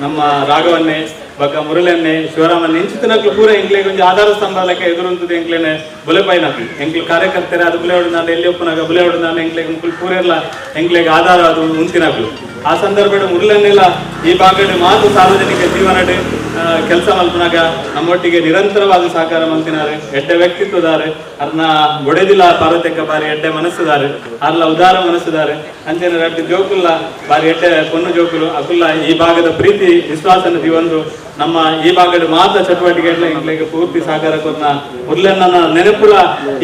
ನಮ್ಮ ರಾಘವನ್ನೇ ಬೊಕ್ಕ ಮುರುಳನ್ನೇ ಶಿವರಾಮನ್ನೇ ಇಂಚಿತನಕ್ಲು ಪೂರ ಎಂಕ್ಲೆಗ್ ಒಂಜಿ ಆಧಾರ ಸ್ತಂಭ ಲೆಕ್ಕ ಎದುರುಂತದ ಎಂಕ್ಲೆನೆ ಬುಲೆಪಾಯಿನಕ್ಲು. ಎಂಕ್ಲು ಕಾರ್ಯಕರ್ತರೆ ಅದು ಬುಲೆವಡು ನಾನು ಎಲ್ಲಿ ಒಪ್ಪುನಾಗ ಬುಲೆವಡು ನಾನು ಎಂಕ್ಲೆಗ್ ಮುಕುಲು ಪೂರೆರ್ಲ ಎಂಕ್ಲೆಗ್ ಆಧಾರ ಅದು ಉಂತಿನಕ್ಲು. ಆ ಸಂದರ್ಭಡ್ ಮುರುಳನ್ನೆಲ್ಲ ಈ ಭಾಗಡ್ ಮಾತು ಸಾರ್ವಜನಿಕ ಜೀವನಡ್ ಕೆಲಸ ಮಲ್ಪನಾಗ ನಮ್ಮೊಟ್ಟಿಗೆ ನಿರಂತರವಾದ ಸಹಕಾರ ಮಲ್ತಿನಾರೆ ಎಡ್ಡೆ ವ್ಯಕ್ತಿತ್ವದಾರೆ ಅರ್ನ ಬೊಡೆದಿಲ್ಲ ಪಾರ್ವತಿಕ ಬಾರಿ ಎಡ್ಡೆ ಮನಸ್ಸುದಾರೆ ಅರ್ಲ ಉದಾರ ಮನಸ್ಸುದಾರೆ. ಅಂಚನೆ ರಡ್ಡು ಜೋಕುಲ್ಲ ಬಾರಿ ಎಡ್ಡೆ ಪೊನ್ನು ಜೋಕುಲು ಅಕುಲ್ಲ ಈ ಭಾಗದ ಪ್ರೀತಿ ವಿಶ್ವಾಸನ ಜೀವಂದು ನಮ್ಮ ಈ ಭಾಗದ ಮಾತ ಚಟುವಟಿಕೆ ಎಂಕ್ಲೆಗ್ ಪೂರ್ತಿ ಸಹಕಾರ ಕೊರ್ನ ಮುರ್ಲೆನ್ನ ನೆನಪುಲ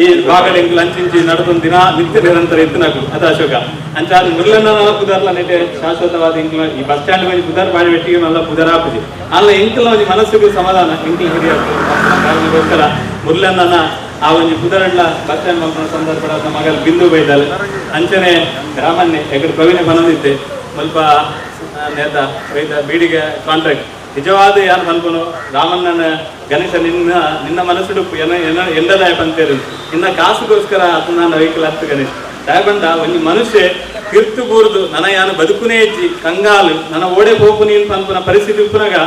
ಈ ಭಾಗದ ಎಂಕ್ಲು ಅಂಚಿಂಚಿ ನಡತೊಂದು ದಿನ ನಿತ್ಯ ನಿರಂತರ ಇತ್ತಿನಕ್ಲು ಅದ ಅಶೋಕ. ಅಂಚಾದ ಮುರ್ಲೆನ್ನ ಪುದರ್ಲ ನೆಟೆ ಶಾಶ್ವತವಾದ ಎಂಕ್ಲ ಈ ಬಸ್ ಸ್ಟ್ಯಾಂಡ್ ಮೇಲೆ ಪುದರ್ ಬಾಡಿ ಬೆಟ್ಟಿಗೆ ಮಲ್ಲ ಪುದರ್ ಆಪುಜಿ ಅಲ್ಲ ಎಂಕ್ಲ ಒಂಜಿ ಮನಸ್ಸಿಗೆ ಸಮಾಧಾನ ಎಂಕ್ಲ ಹಿರಿಯ ಕಾರಣಕ್ಕೋಸ್ಕರ ಮುರ್ಲೆನ್ನ ಆ ಒಂಜಿ ಪುದರಡ್ಲ ಬಸ್ ಸ್ಟ್ಯಾಂಡ್ ಮಲ್ಪುನ ಸಂದರ್ಭದ ಮಗಲ್ ಬಿಂದು ಬೈದಲ್. ಅಂಚನೆ ರಾಮನ್ನೇ ಎಕಡೆ ಪ್ರವೀಣ ಬನದಿತ್ತೆ ಮಲ್ಪ ನೇತ ಬೈದ ಬೀಡಿಗೆ ಕಾಂಟ್ರಾಕ್ಟ್ ನಿಜವಾದ ಯಾರು ಮನ್ಪುನು ರಾಮಣ್ಣನ ಗಣೇಶ ನಿನ್ನ ನಿನ್ನ ಮನಸ್ಸುಡುಪ್ಪು ಎನ ಎಂದದಾಯ ಪಂತೇರು ಇನ್ನ ಕಾಸುಗೋಸ್ಕರ ಆತನ ವೆಹಿಕಲ್ ಹತ್ತು ಗಣೇಶ್ ದಯಬಂಡ ಒಂಜಿ ಮನುಷ್ಯ ಕಿರ್ತು ಬೂರ್ದು ನನ ಯಾನು ಬದುಕುನೇ ಇಜ್ಜಿ ಕಂಗಾಲು ನನ್ನ ಓಡೆ ಹೋಗು ನೀನು ಪನ್ಪುನ ಪರಿಸ್ಥಿತಿ ಉಪ್ಪುನಾಗ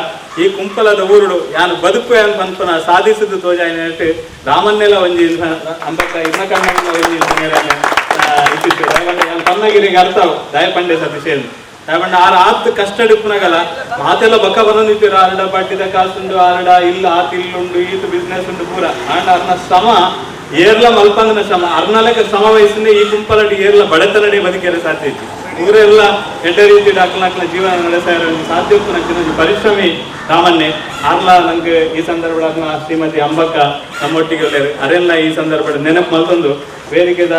ಈ ಕುಂಪಲದ ಊರುಡು ಯಾನು ಬದುಕು ಯಾನ್ ಪನ್ಪುನ ಸಾಧಿಸಿದ್ದು ತೋಜಾಯಿನಟ್ಟು ರಾಮನ್ನೆಲ್ಲ ಒಂಜಿ ಅಂಬಕ್ಕ ಇನ್ನ ಕಣ್ಣನ್ನ ಒಂಜಿ ಇತ್ತಿತ್ತು. ಯಾನ್ ಪನ್ನಗಿರಿಗೆ ಅರ್ಥ ದಯಪಂಡೆ ಸತೀಶ್ ದಯಪಂಡ ಆರ್ ಆತ್ ಕಷ್ಟ ಇಪ್ಪುನಾಗಲ್ಲ ಮಾತೆಲ್ಲ ಬಕ್ಕ ಬಂದಿತ್ತಿರು ಆರಡ ಪಟ್ಟಿದ ಕಾಸುಂಡು ಆರಡ ಇಲ್ಲ ಆತ್ ಇಲ್ಲುಂಡು ಈತ ಬಿಸ್ನೆಸ್ ಉಂಡು ಪೂರ ಆಂಡ ಅರ್ನ ಶ್ರಮ ಏರ್ಲ ಮಲ್ಪಂದನ ಶ್ರಮ ಅರ್ನಲಕ ಶ್ರಮ ವಯಸ್ಸಿನ ಈ ಗುಂಪಲಡಿ ಏರ್ಲ ಬಡತನಡಿ ಬದುಕೇರ ಸಾಧ್ಯ ಇತ್ತು. ಊರೆಲ್ಲ ಎಡ್ಡ ರೀತಿ ಡಾಕ್ಲನಾಕ್ಲ ಜೀವನ ನಡೆಸಾರ ಸಾಧ್ಯ ಉಪ್ಪುನಂಚಿನ ಪರಿಶ್ರಮಿ ರಾಮನ್ನೇ ಆರ್ಲ ನಂಗೆ ಈ ಸಂದರ್ಭದ ಶ್ರೀಮತಿ ಅಂಬಕ್ಕ ನಮ್ಮೊಟ್ಟಿಗೆ ಉಲ್ಲೇರು. ಅರೆಲ್ಲ ಈ ಸಂದರ್ಭದ ನೆನಪು ಮಲ್ತೊಂದು ವೇದಿಕೆದ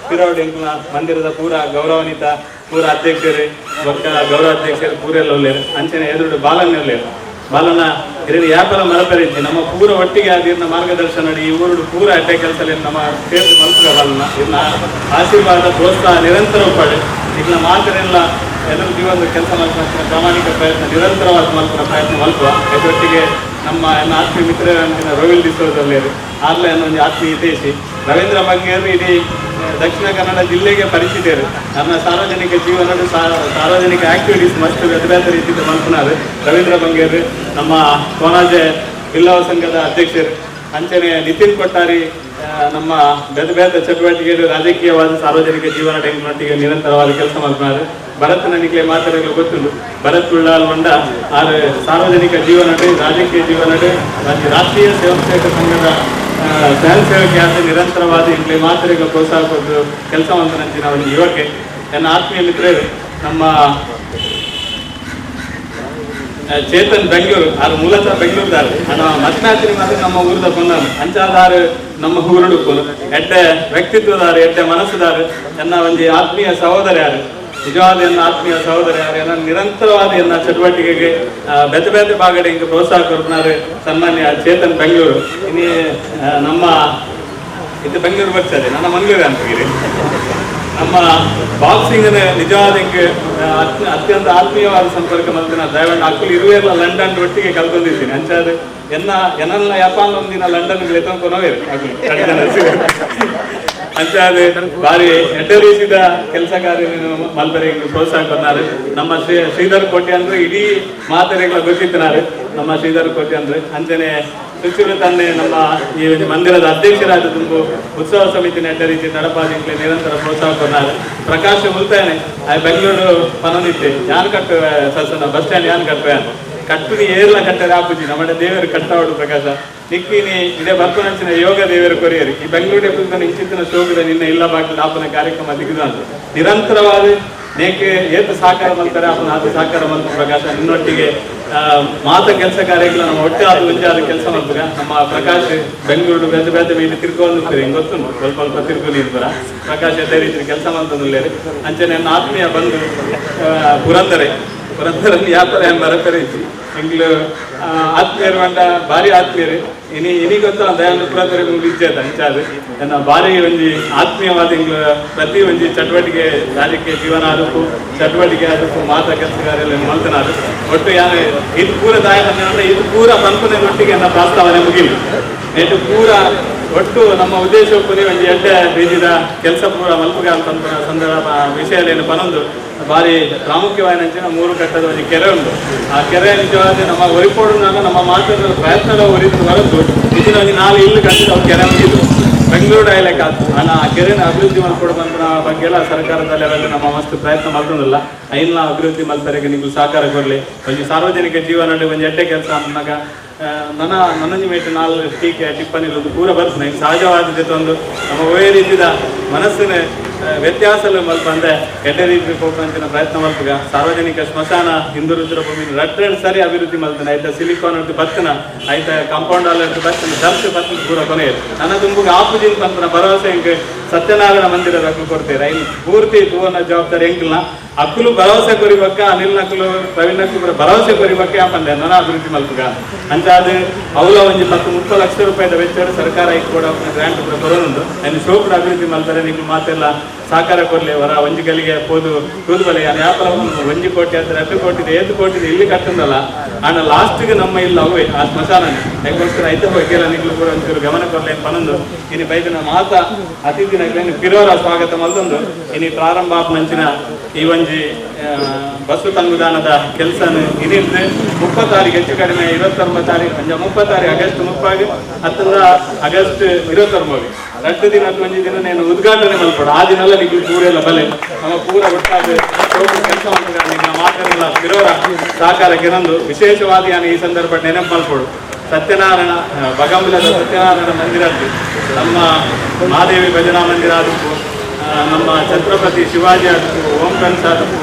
ಪಿರವಡ್ ಎಂಕ್ಲ ಮಂದಿರದ ಪೂರ ಗೌರವಾನ್ವಿತ ಪೂರ ಅಧ್ಯಕ್ಷರು ಬೊಕ್ಕ ಗೌರವ ಅಧ್ಯಕ್ಷರು ಪೂರೆಲ್ಲ ಉಲ್ಲೇರು. ಅಂಚನೆ ಎದುರು ಬಾಲನ್ನೇ ಉಲ್ಲೇರು. ಬಾಲನ ಹಿರಿಯ ಯಾಪಲ ಮರಪರಿದ್ದಿ ನಮ್ಮ ಪೂರ ಒಟ್ಟಿಗೆ ಆದಿರ್ನ ಮಾರ್ಗದರ್ಶನ ಈ ಊರುಡು ಪೂರ ಅಡ್ಡೆ ಕೆಲಸ ನಮ್ಮ ಸೇರ್ದು ಮಲ್ಪುಗ ಬಾಲನ ಇರ್ನ ಆಶೀರ್ವಾದ ಪ್ರೋತ್ಸಾಹ ನಿರಂತರ ಉಪ್ಪಾಡು ಈಗ ಮಾತರೆಲ್ಲ ಎಲ್ಲರೂ ಜೀವನದ ಕೆಲಸ ಮಲ್ಪುನ ಪ್ರಾಮಾಣಿಕ ಪ್ರಯತ್ನ ನಿರಂತರವಾದ ಮಲ್ಪುನ ಪ್ರಯತ್ನ ಮಲ್ಪುವ. ಇದರೊಟ್ಟಿಗೆ ನಮ್ಮ ಎಲ್ಲ ಆತ್ಮೀಯ ಮಿತ್ರ ರೋವಿಲ್ ಡಿಸೋದಲ್ಲಿ ಆರ್ಲೆ ಅನ್ನೋ ಒಂದು ಆತ್ಮೀಯ ಹಿತೈಷಿ ರವೀಂದ್ರ ಬಂಗೇರು ಇಡೀ ದಕ್ಷಿಣ ಕನ್ನಡ ಜಿಲ್ಲೆಗೆ ಪರಿಚಿತರು. ನಮ್ಮ ಸಾರ್ವಜನಿಕ ಜೀವನದ ಸಾರ್ವಜನಿಕ ಆಕ್ಟಿವಿಟೀಸ್ ಮಸ್ತ್ ಬೇರೆ ಬೇರೆ ರೀತಿಯ ಮಲ್ಪುನಾರು ರವೀಂದ್ರ ಬಂಗೇರು ನಮ್ಮ ಕೋನಾಜೆ ಬಿಲ್ಲವ ಸಂಘದ ಅಧ್ಯಕ್ಷರು. ಅಂಚನೆ ನಿತಿನ್ ಕೊಟ್ಟಾರಿ ನಮ್ಮ ಬೇರೆ ಬೇರೆ ಚಟುವಟಿಕೆಗಳು ರಾಜಕೀಯವಾದ ಸಾರ್ವಜನಿಕ ಜೀವನ ಟೈಮ್ನೊಟ್ಟಿಗೆ ನಿರಂತರವಾದ ಕೆಲಸ ಮಾಡ್ತಾರೆ. ಭರತ್ ನನಗೆ ಮಾತಾಡಲು ಗೊತ್ತುಂಟು. ಭರತ್ ಉಳ್ಳಾಲ್ ಮಂಡ ಆರು ಸಾರ್ವಜನಿಕ ಜೀವನ ರಾಜಕೀಯ ಜೀವನ ರಾಷ್ಟ್ರೀಯ ಸ್ವಯಂ ಸೇವಕ ಸಂಘದ ಸ್ವಯಂ ಸೇವಕಿಯಾದ ನಿರಂತರವಾದ ಇಂಗ್ಲಿ ಮಾತ್ರೆಗೆ ಪ್ರೋತ್ಸಾಹ ಕೊಟ್ಟು ಕೆಲಸ ಮಾಡ್ತಾನಂಚಿನ ಒಂದು ಯುವಕೆ. ನನ್ನ ಆತ್ಮೀಯ ಮಿತ್ರರು ನಮ್ಮ ಚೇತನ್ ಬೆಂಗಳೂರು, ಆರು ಮೂಲತಃ ಬೆಂಗಳೂರುದಾರು, ನಮ್ಮ ಮತ್ನಾತಿನ ಮಾತ್ರ ನಮ್ಮ ಊರದ ಪೊನ್ನಾರು ಅಂಚಾದಾರು, ನಮ್ಮ ಊರುಡುಪ್ಪು ಎಡ್ಡೆ ವ್ಯಕ್ತಿತ್ವದಾರು, ಎಡ್ಡೆ ಮನಸ್ಸುದಾರು, ನನ್ನ ಒಂಜಿ ಆತ್ಮೀಯ ಸಹೋದರ ಯಾರು, ನಿಜವಾದ ಎನ್ನ ಆತ್ಮೀಯ ಸಹೋದರ ಯಾರು, ಎನ್ನ ನಿರಂತರವಾದ ಎನ್ನ ಚಟುವಟಿಕೆಗೆ ಬೇತೆ ಬೇತೆ ಭಾಗಡೆ ಹಿಂಗೆ ಪ್ರೋತ್ಸಾಹ ಕೊಡ್ತಾರೆ ಸನ್ಮಾನ್ಯ ಚೇತನ್ ಬೆಂಗಳೂರು. ಇನಿ ನಮ್ಮ ಇದು ಬೆಂಗಳೂರು ಬರ್ತದೆ, ನನ್ನ ಮಂಗಳೂರು ಅಂತೀರಿ. ನಮ್ಮ ಬಾಕ್ಸಿಂಗ್ ನಿಜವಾದ ಹಿಂಗೆ ಅತ್ಯಂತ ಆತ್ಮೀಯವಾದ ಸಂಪರ್ಕ ಮಲ್ತಿನ ದಯವಂಡ ಅಕ್ಕಲು ಇರುವೆಲ್ಲ ಲಂಡನ್ ಒಟ್ಟಿಗೆ ಕಲ್ಕೊಂಡಿದ್ದೀನಿ. ಅಂಚಾದ ಎನ್ನ ಎನ್ನಲ್ಲ ಯಪಾನ್ ಒಂದಿನ ಲಂಡನ್ ಲೆತ್ತೊಂಕೊನವೇರು ಅಕ್ಕಲು ಅಂಚಾದ ಬಾರಿ ಎಡ್ಡೆ ರೀತಿದ ಕೆಲಸ ಕಾರ್ಯ ಮಲ್ಬರಿ ಪ್ರೋತ್ಸಾಹ ಕೊಡ್ತಾರೆ. ನಮ್ಮ ಶ್ರೀಧರ್ ಕೋಟೆ ಅಂದ್ರೆ ಇಡೀ ಮಾತೆರೆಗಳ ಗೊತ್ತಿತ್ತಿನಾರು ನಮ್ಮ ಶ್ರೀಧರ್ ಕೋಟೆ ಅಂದ್ರೆ. ಅಂಚನೆ ಸಚಿವರು ತಂದೆ ನಮ್ಮ ಈ ಮಂದಿರದ ಅಧ್ಯಕ್ಷರಾದ ತುಂಬು ಉತ್ಸವ ಸಮಿತಿ ಎಡ್ಡೆ ರೀತಿ ನಡಪಾದಿಂಗ್ಲೆ ನಿರಂತರ ಪ್ರೋತ್ಸಾಹ ಕೊಡ್ತಾರೆ. ಪ್ರಕಾಶ್ ಮುಲ್ತಾನೆ ಆ ಬೆಂಗಳೂರು ಪನನಿತ್ತೆ ಯಾನ್ ಕಟ್ಟುವೆ ಸಸನ ಬಸ್ ಸ್ಟ್ಯಾಂಡ್ ಯಾನ್ ಕಟ್ಟುವೆ ಕಟ್ಟುನಿ ಏರ್ಲ ಕಟ್ಟರೆ ಆಪುಜಿ ನಮ್ಮ ದೇವರು ಕಟ್ಟಾವಡು ಪ್ರಕಾಶ ನಿಕ್ಕಿನಿ ಇದೇ ಬರ್ಪನಂಚಿನ ಯೋಗ ದೇವರು ಕೊರಿಯರಿ ಈ ಬೆಂಗಳೂರು ಕುಂತನ ಇಂಚಿತ್ತಿನ ಶೋಕದ ನಿನ್ನ ಇಲ್ಲ ಬಾಗಿಲು ಆಪನ ಕಾರ್ಯಕ್ರಮ ದಿಗಿದು ಅಂತ ನಿರಂತರವಾದ ನೇಕೆ ಏತು ಸಾಕಾರ ಮಲ್ತಾರೆ ಆಪನ ಆತ ಸಾಕಾರ ಮಲ್ತ ಪ್ರಕಾಶ ನಿನ್ನೊಟ್ಟಿಗೆ ಮಾತ ಕೆಲಸ ಕಾರ್ಯಗಳ ನಮ್ಮ ಒಟ್ಟೆ ಆದ ಒಂಜಾದ ಕೆಲಸ ಮಲ್ಪುಗ. ನಮ್ಮ ಪ್ರಕಾಶ್ ಬೆಂಗಳೂರು ಬೇತೆ ಬೇತೆ ಮೇಲೆ ತಿರ್ಕೊಂಡು ಹಿಂಗೆ ಗೊತ್ತುಂಟು ಸ್ವಲ್ಪ ಸ್ವಲ್ಪ ತಿರ್ಕೊಂಡು ಇರ್ಬರ ಪ್ರಕಾಶ್ ಅದೇ ರೀತಿ ಕೆಲಸ ಮಾಡ್ತಂದ್ರೆ. ಅಂಚೆ ನನ್ನ ಆತ್ಮೀಯ ಬಂಧು ಪುರಂದರೆ ಪುರಂದರನ್ನು ಯಾತರ ಬರಪರೆ ಎಂಗ್ಲು ಆತ್ಮೀಯರು ಮಂಡ ಭಾರಿ ಆತ್ಮೀಯರು ಇನಿ ಇನಿ ಗೊತ್ತ ದಯಾನಂದ ಪುರಂದರೆ ಇಜ್ಜೆ ಅಂಚಾದು ನನ್ನ ಭಾರಿ ಒಂಜಿ ಆತ್ಮೀಯವಾದ ಎಂಗ್ಲು ಪ್ರತಿ ಒಂಜಿ ಚಟುವಟಿಕೆ ರಾಜಕೀಯ ಜೀವನ ಅದಕ್ಕೂ ಚಟುವಟಿಕೆ ಅದಕ್ಕೂ ಮಾತಾ ಕೆಲಸ ಕಾರ್ಯ ಮಲ್ತನಾರು ಒಟ್ಟು ಯಾರು ಇದು ಪೂರ ದಾಯ ಇದು ಪೂರ ಪನ್ಪುನ ಒಟ್ಟಿಗೆ ನನ್ನ ಪ್ರಸ್ತಾವನೆ ಮುಗಿಲಿ ನೆಟ್ಟು ಪೂರ ಒಟ್ಟು ನಮ್ಮ ಉದ್ದೇಶ ಪುನಿ ಒಂಜಿ ಎಡ್ಡೆ ರೀತಿದ ಕೆಲಸ ಪೂರ ಮಲ್ಪುಗ ಅಂತ ಸಂದರ್ಭ ವಿಷಯಲೇನು ಪನೊಂದು ಭಾರಿ ಪ್ರಾಮುಖ್ಯವಾದ ಮೂರು ಕಟ್ಟದ ಒಂದು ಕೆರೆ ಉಂಟು. ಆ ಕೆರೆ ನಿಜವಾದ ನಮ್ಮ ಒರಿಪೋಡು ನಮ್ಮ ಮಾತಾದ ಪ್ರಯತ್ನದ ಒರಿದು ಹೊರತು ಇದನ್ನ ಒಂದು ನಾಳೆ ಇಲ್ಲಿ ಕಟ್ಟಿದ ಅವ್ರು ಕೆರೆ ಮುಗಿದು ಬೆಂಗಳೂರು ಡೈಲೆಕ್ ಆಯ್ತು. ಆನ ಆ ಕೆರೆನ ಅಭಿವೃದ್ಧಿ ಮಾಡ್ಕೊಡು ಬಗ್ಗೆ ಎಲ್ಲ ಸರ್ಕಾರದ ಲೆವೆಲ್ ನಮ್ಮ ಮಸ್ತ್ ಪ್ರಯತ್ನ ಮಾಡ್ತದಲ್ಲ ಐನ ಅಭಿವೃದ್ಧಿ ಮಲ್ತಾರೆ ನೀವು ಸಹಕಾರ ಕೊಡಲಿ ಒಂಜಿ ಸಾರ್ವಜನಿಕ ಜೀವನ ಒಂಜಿ ಎಡ್ಡೆ ಕೆಲಸ ಅಂದಾಗ ನನ್ನ ನನ್ನಂಜಿ ಮೇಟ್ ನಾಲ್ ಟೀಕೆ ಟಿಪ್ಪಣಿ ಪೂರ ಬರ್ತದೆ ಸಹಜವಾದ ಜೊತೆ ಒಂದು ನಮ್ಮ ಒಳ್ಳೆ ರೀತಿಯ ಮನಸ್ಸಿನ ವ್ಯತ್ಯಾಸ ಮಲ್ಪಂದೆ ಎಡ್ಡೆ ರೀತಿ ಹೋಗುವಂತಿನ ಪ್ರಯತ್ನ ಮಲ್ಪಗ. ಸಾರ್ವಜನಿಕ ಸ್ಮಶಾನ ಹಿಂದೂ ರುದ್ರ ಭೂಮಿ ರಡ್ ಸರಿ ಅಭಿವೃದ್ಧಿ ಮಲ್ತನ ಆಯ್ತಾ ಸಿಲಿಕಾನ್ ಅಡ್ದು ಬತ್ತನ ಆಯ್ತಾ ಕಾಂಪೌಂಡ್ ಅಲ್ಲ ಬತ್ತನ ದರ್ಶ್ ಬತ್ತನ ಪೂರ ಕೊನೆ ನನ್ನ ತುಂಬುಗ ಆಪುಜಿನ್ ಪಂಪನ ಭರವಸೆ ಹಿಂಗೆ ಸತ್ಯನಾರಾಯಣ ಮಂದಿರದ ಅಕ್ಕಲು ಕೊಡ್ತೀರ ಇಲ್ಲಿ ಪೂರ್ತಿ ತೂವನ ಜವಾಬ್ದಾರಿ ಹೆಂಗಿಲ್ಲ ಅಕ್ಕಲು ಭರವಸೆ ಕೊರಿಬಕ್ಕ ಅನಿಲ್ ನಕಲು ಪ್ರವೀಣ್ ನಕಲು ಭರವಸೆ ಕೊರಿಬಕ್ಕೆ ಯಾಪಂದೆ ನನ್ನ ಅಭಿವೃದ್ಧಿ ಮಲ್ಪಗ ಅಂಚಾದ ಅವಲ ಒಂಜಿ 10-30 ಲಕ್ಷ ರೂಪಾಯಿದ ವೆಚ್ಚ ಸರ್ಕಾರ ಕೂಡ ಗ್ರಾಂಟ್ ಕೂಡ ಬರೋದುಂಡು ಅನ್ನು ಶೋಕುಡ ಅಭಿವೃದ್ಧಿ ಮಲ್ತಾರೆ ನೀವು ಮಾತೆಲ್ಲ ಸಹಕಾರ ಕೊರ್ಲಿ ಅವರ ಒಂಜಿ ಗಲಿಗೆ ಪೋದು ತೂದು ಬಲೆ ವ್ಯಾಪಾರ 1 ಕೋಟಿ ಅಂತ 2 ಕೋಟಿ 7 ಕೋಟಿ ಇಲ್ಲಿ ಕಟ್ಟಂದಲ್ಲ ಆಣ ಲಾಸ್ಟ್ಗೆ ನಮ್ಮ ಇಲ್ಲ ಅವೇ ಆ ಸ್ಮಶಾನ ಅದಕ್ಕೋಸ್ಕರ ಐತ ಬಗ್ಗೆ ನೀವು ಕೂಡ ಒಂಚೂರು ಗಮನ ಕೊರ್ಲಿ ಪನೊಂದು ಇನಿ ಬೈದಿನ ಮಾತಾ ಅತಿಥಿನ ಪಿರೋರ ಸ್ವಾಗತ ಮಲ್ತೊಂದು ಇನಿ ಪ್ರಾರಂಭ ಮಂಚಿನ ಈ ಒಂಜಿ ಬಸ್ಸು ತಂಗುದಾನದ ಕೆಲಸ ಇನಿರ್ದು 30 ತಾರೀಕು ಹೆಚ್ಚು ಕಡಿಮೆ 29 ತಾರೀಕು ಅಂಜ 30 ತಾರೀಕು ಆಗಸ್ಟ್ 30 ಹತ್ತಂದ ಆಗಸ್ಟ್ 29 2 ದಿನ ಒಂಜಿ ದಿನ నేను ಉದ್ಘಾಟನೆ ಮಲ್ಪಡು ಆ ದಿನ ಎಲ್ಲ ನೀವು ಪೂರೆಲ್ಲ ಬಲೆ ನಮ್ಮ ಪೂರ ಒಟ್ಟಾದ ಕೆಲಸ ಮಾಡ್ತಾರೆ ಮಾತಾಡಲ್ಲ ಪಿರೋರ ಸಹಕಾರಕ್ಕೆ ನಂದು ವಿಶೇಷವಾದ ನಾನು ಈ ಸಂದರ್ಭ ನೆನಪು ಮಲ್ಪಡು. ಸತ್ಯನಾರಾಯಣ ಬಗಂಬಿಲದ ಸತ್ಯನಾರಾಯಣ ಮಂದಿರ ನಮ್ಮ ಮಹಾದೇವಿ ಭಜನಾ ಮಂದಿರ ಅದಕ್ಕೂ ನಮ್ಮ ಛತ್ರಪತಿ ಶಿವಾಜಿ ಅದಕ್ಕೂ ಓಂ ಫ್ರೆಂಡ್ಸ್ ಅದಕ್ಕೂ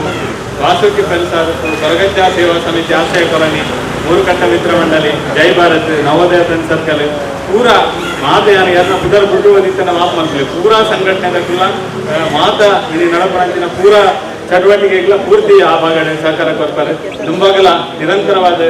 ವಾಸುಕಿ ಫ್ರೆಂಡ್ಸ್ ಅದಕ್ಕೂ ಕೊರಗಜ್ಜ ಸೇವಾ ಸಮಿತಿ ಆಶ್ರಯ ಕಾಲೋನಿ ಮೂರುಕಟ್ಟ ಮಿತ್ರ ಮಂಡಳಿ ಜೈ ಭಾರತ್ ನವೋದಯ ಫ್ರೆಂಡ್ಸ್ ಸರ್ಕಲ್ ಪೂರಾ ಮಾತೆ ಯಾರು ಯಾರನ್ನ ಪುದರ್ ಬಿಟ್ಟು ಓದಿತ್ತನ ಮಾತು ಮಾಡ್ತೀವಿ ಪೂರಾ ಸಂಘಟನೆ ಮಾತ ಇಲ್ಲಿ ನಡಪಡಂಚಿನ ಪೂರಾ ಚಟುವಟಿಕೆಗಳ ಪೂರ್ತಿ ಆ ಭಾಗಡೆ ಸಹಕಾರ ಕೊಡ್ತಾರೆ. ತುಂಬಾಗಲ ನಿರಂತರವಾದ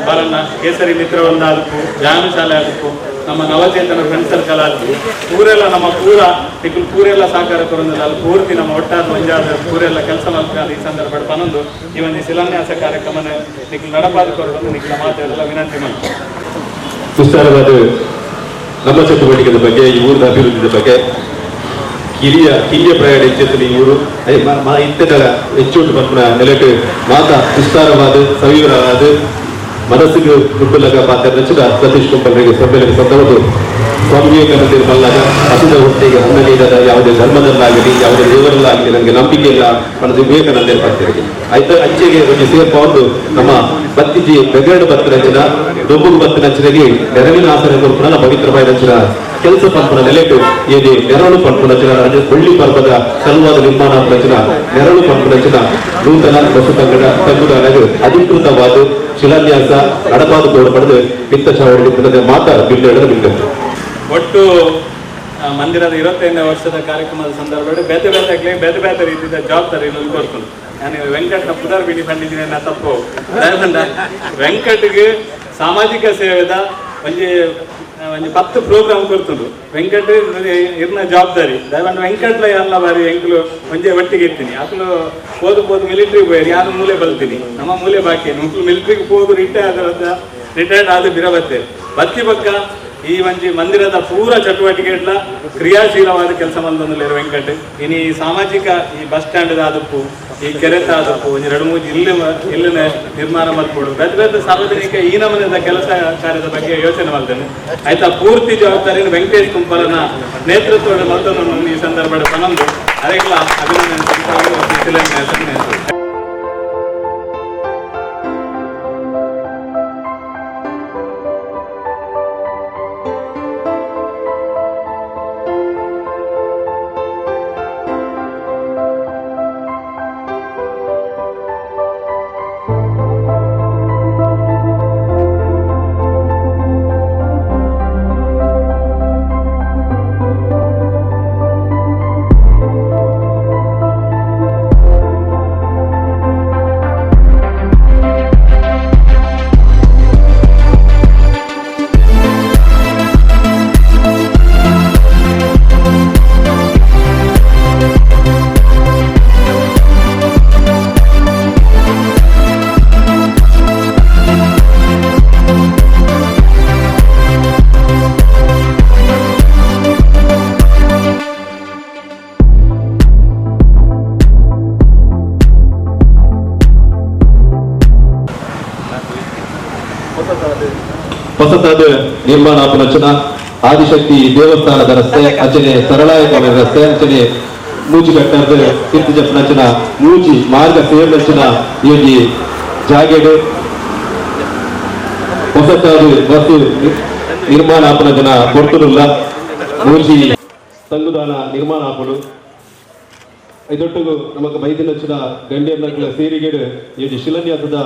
ಬಾರನ್ನ ಕೇಸರಿ ಮಿತ್ರವೃಂದ ಅದಕ್ಕೂ ವ್ಯಾಯಾಮಶಾಲೆ ಅದಕ್ಕೂ ನಮ್ಮ ನವಚೇತನ ಫ್ರೆಂಡ್ ಸರ್ಕಲ್ ಆದಕ್ಕೂ ಪೂರೆಲ್ಲ ನಮ್ಮ ಪೂರ ತಿಕ್ಕಲು ಪೂರೆಲ್ಲ ಸಹಕಾರ ಕೊರೊಂದಿಲ್ಲ ಅಲ್ಲಿ ಪೂರ್ತಿ ನಮ್ಮ ಒಟ್ಟಾದ ಒಂಜಾದ ಪೂರೆಲ್ಲ ಕೆಲಸ ಮಾಡ್ತಾರೆ ಈ ಸಂದರ್ಭ ಪನೊಂದು ಈ ಒಂದು ಶಿಲಾನ್ಯಾಸ ಕಾರ್ಯಕ್ರಮನ ನಿಕ್ಲು ನಡಪಾದ ಕೊರೊಂದು ನಿಕ್ಲ ಮಾತೆಲ್ಲ ವಿನಂತಿ ಮಾಡ್ತಾರೆ.
ವಿಸ್ತಾರವಾದ ನಮ್ಮ ಚಟುವಟಿಕೆದ ಬಗ್ಗೆ ಈ ಊರಿನ ಅಭಿವೃದ್ಧಿಯ ಬಗ್ಗೆ ಕಿರಿಯ ಕಿರಿಯ ಪ್ರಯಾಣ ಹೆಚ್ಚಿನ ಈ ಊರು ಇತ್ತದಳ ಹೆಚ್ಚು ಪನ್ಪುನ ನೆಲೆಟ್ ಮಾತ ವಿಸ್ತಾರವಾದ ಸವಿವರವಾದ ಮನಸ್ಸಿಗೆ ಮುಟ್ಟುಲಗ ಪಾತ್ರ ರಚಿತ ಸತೀಶ್ ಕುಂಬಲ್ರಿಗೆ ಸಭೆಯಲ್ಲಿ ಸಂದರ್ಭ ಸ್ವಾಮಿ ವಿವೇಕಾನಂದರು ಬಲ್ಲಾಗ ಹಸಿದ ಹೊಟ್ಟೆಗೆ ಅನ್ನ ನೀಡದ ಯಾವುದೇ ಧರ್ಮದಲ್ಲಾಗಲಿ ಯಾವುದೇ ದೇವರಲ್ಲಾಗಲಿ ನಮಗೆ ನಂಬಿಕೆ ಇಲ್ಲ ಅನ್ನೋದು ವಿವೇಕಾನಂದರು ಪಂತರಿಗೆ ಆಯ್ತು. ಅಂಚೆಗೆ ಒಂದು ಸೇರ್ಪ ಒಂದು ನಮ್ಮ ಬತ್ತಿಜಿ ಬೆಗರಡು ಬತ್ತನಂಚಿನ ದೊಬ್ಬುಗು ಬತ್ತನಂಚಿನಾಗಿ ನೆರವಿನ ಆಸರೆ ಕೊರ್ಪುನ ಪವಿತ್ರವಾದ ಅಂಚಿನ ಕೆಲಸ ಪಂಪನ ನೆಲೆಟು ಏದಿ ನೆರಳು ಪಂಪನಂಚಿನ ಬೆಳ್ಳಿ ಪರ್ವದ ಸಲುವಾದ ನಿರ್ಮಾಣ ರಚನ ನೆರಳು ಪಂಪನಂಚಿನ ನೂತನ ಬಸು ತಂಗಡ ತಂಗುದಾನಗ ಅಧಿಕೃತವಾದ ಶಿಲಾನ್ಯಾಸ ನಡಪಾದ ಕೋಡ್ ಪಡೆದು ಮಿತ್ತ ಚಾವಡಿ ಮಾತಾ ಬಿಲ್ಲೆಡದ ಬಿಲ್ಲೆ
ಒಟ್ಟು ಮಂದಿರದ 25ನೇ ವರ್ಷದ ಕಾರ್ಯಕ್ರಮದ ಸಂದರ್ಭದಲ್ಲಿ ಬೇತೆ ಬೇತೆ ಬೇತೆ ಬೇತೆ ರೀತಿಯ ಜವಾಬ್ದಾರಿಯನ್ನು ಕೊಡ್ಕೊಂಡು ನಾನು ವೆಂಕಟ್ನ ಪುನರ್ ಬಿಡಿ ಬಂದಿದ್ದೀನಿ ನಾ ತಪ್ಪು. ವೆಂಕಟ್ಗೆ ಸಾಮಾಜಿಕ ಸೇವೆದ ಒಂಜಿ ಒಂಜಿ 10 ಪ್ರೋಗ್ರಾಮ್ ಕೊಡ್ತುಂಡು ವೆಂಕಟ್ ಇರ್ನ ಜವಾಬ್ದಾರಿ. ದಯವಂಡ ವೆಂಕಟ್ಲ ಯಾರನ್ನ ಬಾರಿ ಎಂಕುಲು ಒಂಜೆ ಒಟ್ಟಿಗೆ ಇರ್ತೀನಿ ಅಕಲು ಹೋದು ಹೋದು ಮಿಲಿಟ್ರಿಗೆ ಹೋಯ್ರಿ ಯಾರು ಮೂಲೆ ಬಲ್ತೀನಿ ನಮ್ಮ ಮೂಲೆ ಬಾಕಿ ಮುಕ್ಳು ಮಿಲಿಟ್ರಿಗೆ ಹೋದು ರಿಟೈರ್ಡ್ ಆದ ಬಿರಬತ್ತೆ ಬತ್ತಿ ಪಕ್ಕ ಈ ಒಂಜಿ ಮಂದಿರದ ಪೂರ ಚಟುವಟಿಕೆಗಳ ಕ್ರಿಯಾಶೀಲವಾದ ಕೆಲಸ ಮಂದೊಂದು ವೆಂಕಟ್. ಇನಿ ಈ ಸಾಮಾಜಿಕ ಈ ಬಸ್ ಸ್ಟ್ಯಾಂಡ್ ಆದಪ್ಪು ಈ ಕೆರೆತ ಆದಪ್ಪು ಒಂಜಿ ಎರಡು ಮೂರು ಇಲ್ಲಿ ಇಲ್ಲಿನ ನಿರ್ಮಾಣ ಮಲ್ಪಡು ಬೇತೆ ಬೇತೆ ಸಾರ್ವಜನಿಕ ಈ ನಮೂನೆದ ಕೆಲಸ ಕಾರ್ಯದ ಬಗ್ಗೆ ಯೋಚನೆ ಮಾಡ್ತೇನೆ ಆಯ್ತಾ. ಪೂರ್ತಿ ಜವಾಬ್ದಾರಿಯನ್ನು ವೆಂಕಟೇಶ್ ಕುಂಪಲನ ನೇತೃತ್ವದ ಮತ್ತೊಂದು ಈ ಸಂದರ್ಭದ ಪನೊಂದು ಅದಕ್ಕೆಲ್ಲ ಅಭಿನಂದನೆ.
ಹೊಸತಾದ ನಿರ್ಮಾಣ ರಚನಾ ಆದಿಶಕ್ತಿ ದೇವಸ್ಥಾನದ ರಸ್ತೆ ಅಂಚನೆ ಸರಳಾಯ ಕಾಲೇಜ್ ರಸ್ತೆ ಅಂಚನೆ ಮೂಜಿ ಕಟ್ಟದ ತೀರ್ಥಜಪ್ಪನಂಚಿನ ಮೂಜಿ ಮಾರ್ಗ ಸೇರ್ನಂಚಿನ ಈ ಒಂಜಿ ಜಾಗೆಡ್ ಹೊಸತಾದ ಬಸ್ ನಿರ್ಮಾಣ ಆಪುನ ಜನ ಕೊರ್ತುನುಲ್ಲ ಮೂಜಿ ತಂಗುದಾನ ನಿರ್ಮಾಣ ಆಪುಡು ಇದೊಟ್ಟಿಗೂ ನಮಕ್ ಬೈದಿನಂಚಿನ ಗಂಡಿಯರ್ನಕ್ಲ ಸೇರಿಗೆಡ್ ಈ ಒಂಜಿ ಶಿಲಾನ್ಯಾಸದ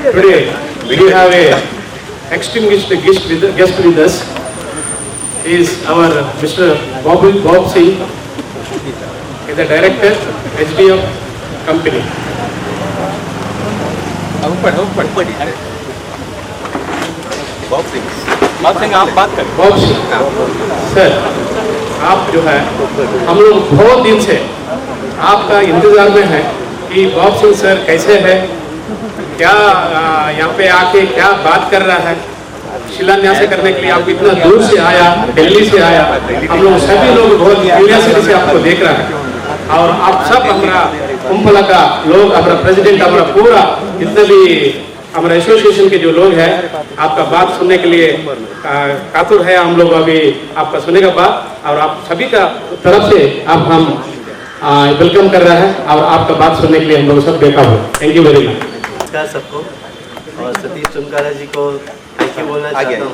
Today we have a extinguished guest with us. He is our Mr. Bob Singh, he is the director, HDF company.
Bob Singh आप बात करें।
Bob Singh sir, आप जो है हम लोग बहुत दिन से आपका इंतज़ार में है कि बॉब सिंह सर कैसे है, क्या यहाँ पे आके क्या बात कर रहा है। शिलान्यास करने के लिए आप इतना दूर से आया, दिल्ली से आया, हम लोग सभी लोग बहुत क्यूरियोसिटी से आपको देख रहा है। और आप सब हमारा कुंभला का लोग, हमारा प्रेसिडेंट, हमारा पूरा जितने भी हमारा एसोसिएशन के जो लोग हैं, आपका बात सुनने के लिए कातुर है। हम लोग अभी आपका सुनेगा बात और आप सभी का तरफ से आप हम welcome कर रहे हैं और आपका बात सुनने के लिए हम लोग सब बेकाब हो। Thank you very much.
नमस्कार सबको और सतीश तुमकारा जी को thank you बोलना चाहता हूँ।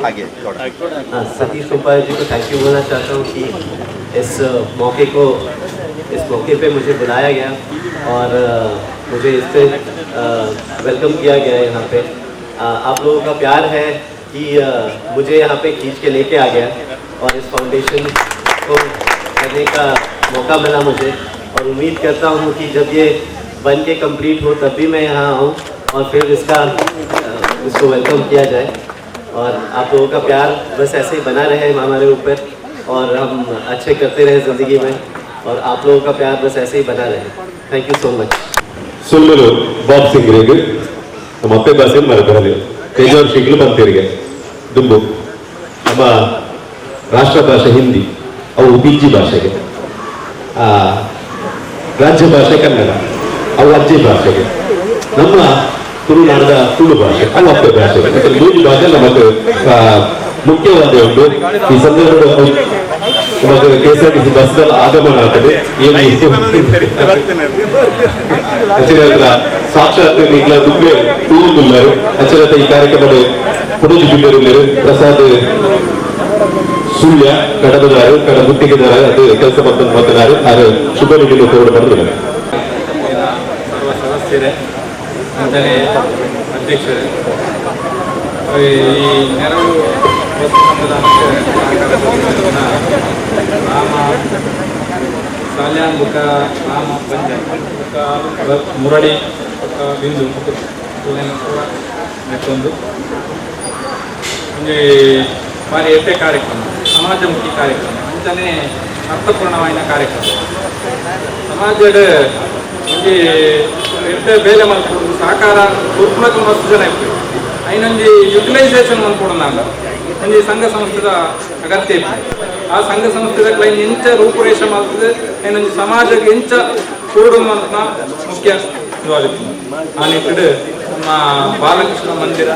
हाँ, सतीश तुमकारा जी को thank you बोलना चाहता हूँ कि इस मौके पे मुझे बुलाया गया और मुझे इस पे welcome किया गया है यहाँ पे। आप लोगों का प्यार है कि मुझे यहाँ पे खींच के लेके आ गया और इस फाउंडेशन को करने का मौका मिला मुझे। और उम्मीद करता हूँ कि जब ये बन के कंप्लीट हो तब भी मैं यहाँ आऊँ और फिर इसको welcome किया जाए। और आप लोगों का प्यार बस ऐसे ही बना रहे हमारे ऊपर और हम अच्छे करते रहे ज़िंदगी में और आप लोगों का प्यार बस ऐसे ही बना रहे। Thank you so much.
ಸುಳ್ಳು ಬಾಬ್ ಸಿಂಗ್ ರೇಗ್ ನಮ್ಮ ಅಪ್ಪೆ ಭಾಷೆ ಮರಬರಲಿ ತೇಜಾವರ್ ಶ್ರೀಗಳು ಬಂತೇರಿಗೆ ದುಂಬು ನಮ್ಮ ರಾಷ್ಟ್ರ ಭಾಷೆ ಹಿಂದಿ, ಅವು ಬಿಜ್ಜಿ ಭಾಷೆಗೆ, ರಾಜ್ಯ ಭಾಷೆ ಕನ್ನಡ, ಅವು ಅಜ್ಜಿ ಭಾಷೆಗೆ, ನಮ್ಮ ತುಳುನಾಡದ ತುಳು ಭಾಷೆ ಅವು ಅಪ್ಪೆ ಭಾಷೆಗೆ. ಮತ್ತೆ ಮೂರು ಭಾಷೆ ನಮಗೆ ಮುಖ್ಯವಾದ ಉಂಟು. ಈ ಸಂದರ್ಭದಲ್ಲಿ ನಮಗೆ KSRTC bus ಆಗಮನ ಆಗ್ತದೆ. ಏನು ಸಾಕ್ಷಾತ್ ಈಗಲ ದುಂಬೆ ತೂರುಂದುಲ್ಲಾರು ಅಚ್ಚರತ ಈ ಕಾರ್ಯಕ್ರಮದ ಕೊಡಗು ಜಿಲ್ಲೆಯರು ಪ್ರಸಾದ್ ಸುಳ್ಯ ಕಡಬದಾರು ಕಡ ಗುತ್ತಿಗೆದಾರ ಅದು ಕೆಲಸ ಮಾಡ್ತಾರೆ. ಆರು ಶುಭ ನುಡಿಲು ಕೋರಡು ಬಂದಿದ್ದಾರೆ.
ಸರ್ವ ಸದಸ್ಯರೇ, ಅಂಜನೆ ಅಧ್ಯಕ್ಷರೇ, ಈ ನೆರವು ವಸ್ತು ಸಂವಿಧಾನಕ್ಕೆ ರಾಮ ಸಾಲ್ಯಾನ್ ಬುಕ್ಕ ರಾಮ ಬಂಜನ್ ಬುಕ್ಕ ಮುರಳಿ ಬುಕ್ಕ ಬಿಂದು ಪೂರ ಮೆತ್ತೊಂದು ಒಂಜಿ ಬಾರಿ ಎಡ್ಡೆ ಕಾರ್ಯಕ್ರಮ, ಸಮಾಜಮುಖಿ ಕಾರ್ಯಕ್ರಮ, ಅಂಚನೆ ಅರ್ಥಪೂರ್ಣವಾಯಿನ ಕಾರ್ಯಕ್ರಮ. ಸಮಾಜದ ಒಂಜಿ ಎಡ್ಡೆ ಬೇಲೆ ಮಲ್ಪೊಡು, ಸಹಕಾರ ಕೊರ್ಪುನಕ ಮಸ್ತ್ ಜನ ಇಪ್ಪು, ಐನೊಂಜಿ ಯುಟಿಲೈಸೇಷನ್ ಮಲ್ಪೊಡು. ಒಂಜಿ ಸಂಘ ಸಂಸ್ಥೆದ ಅಗತ್ಯ ಇಪ್ಪು. ಆ ಸಂಘ ಸಂಸ್ಥೆದ ಕ್ಲೈನ್ ಎಂಚ ರೂಪುರೇಷ ಮಲ್ತದೆ, ಐನೊಂಜಿ ಸಮಾಜಕ್ಕೆ ಎಂಚ ಕೊರಡು ಅಂತ ಮುಖ್ಯ ಇದಾಗಿತ್ತು. ಆ ನಿಟ್ಟಿಡು ನಮ್ಮ ಬಾಲಕೃಷ್ಣ ಮಂದಿರ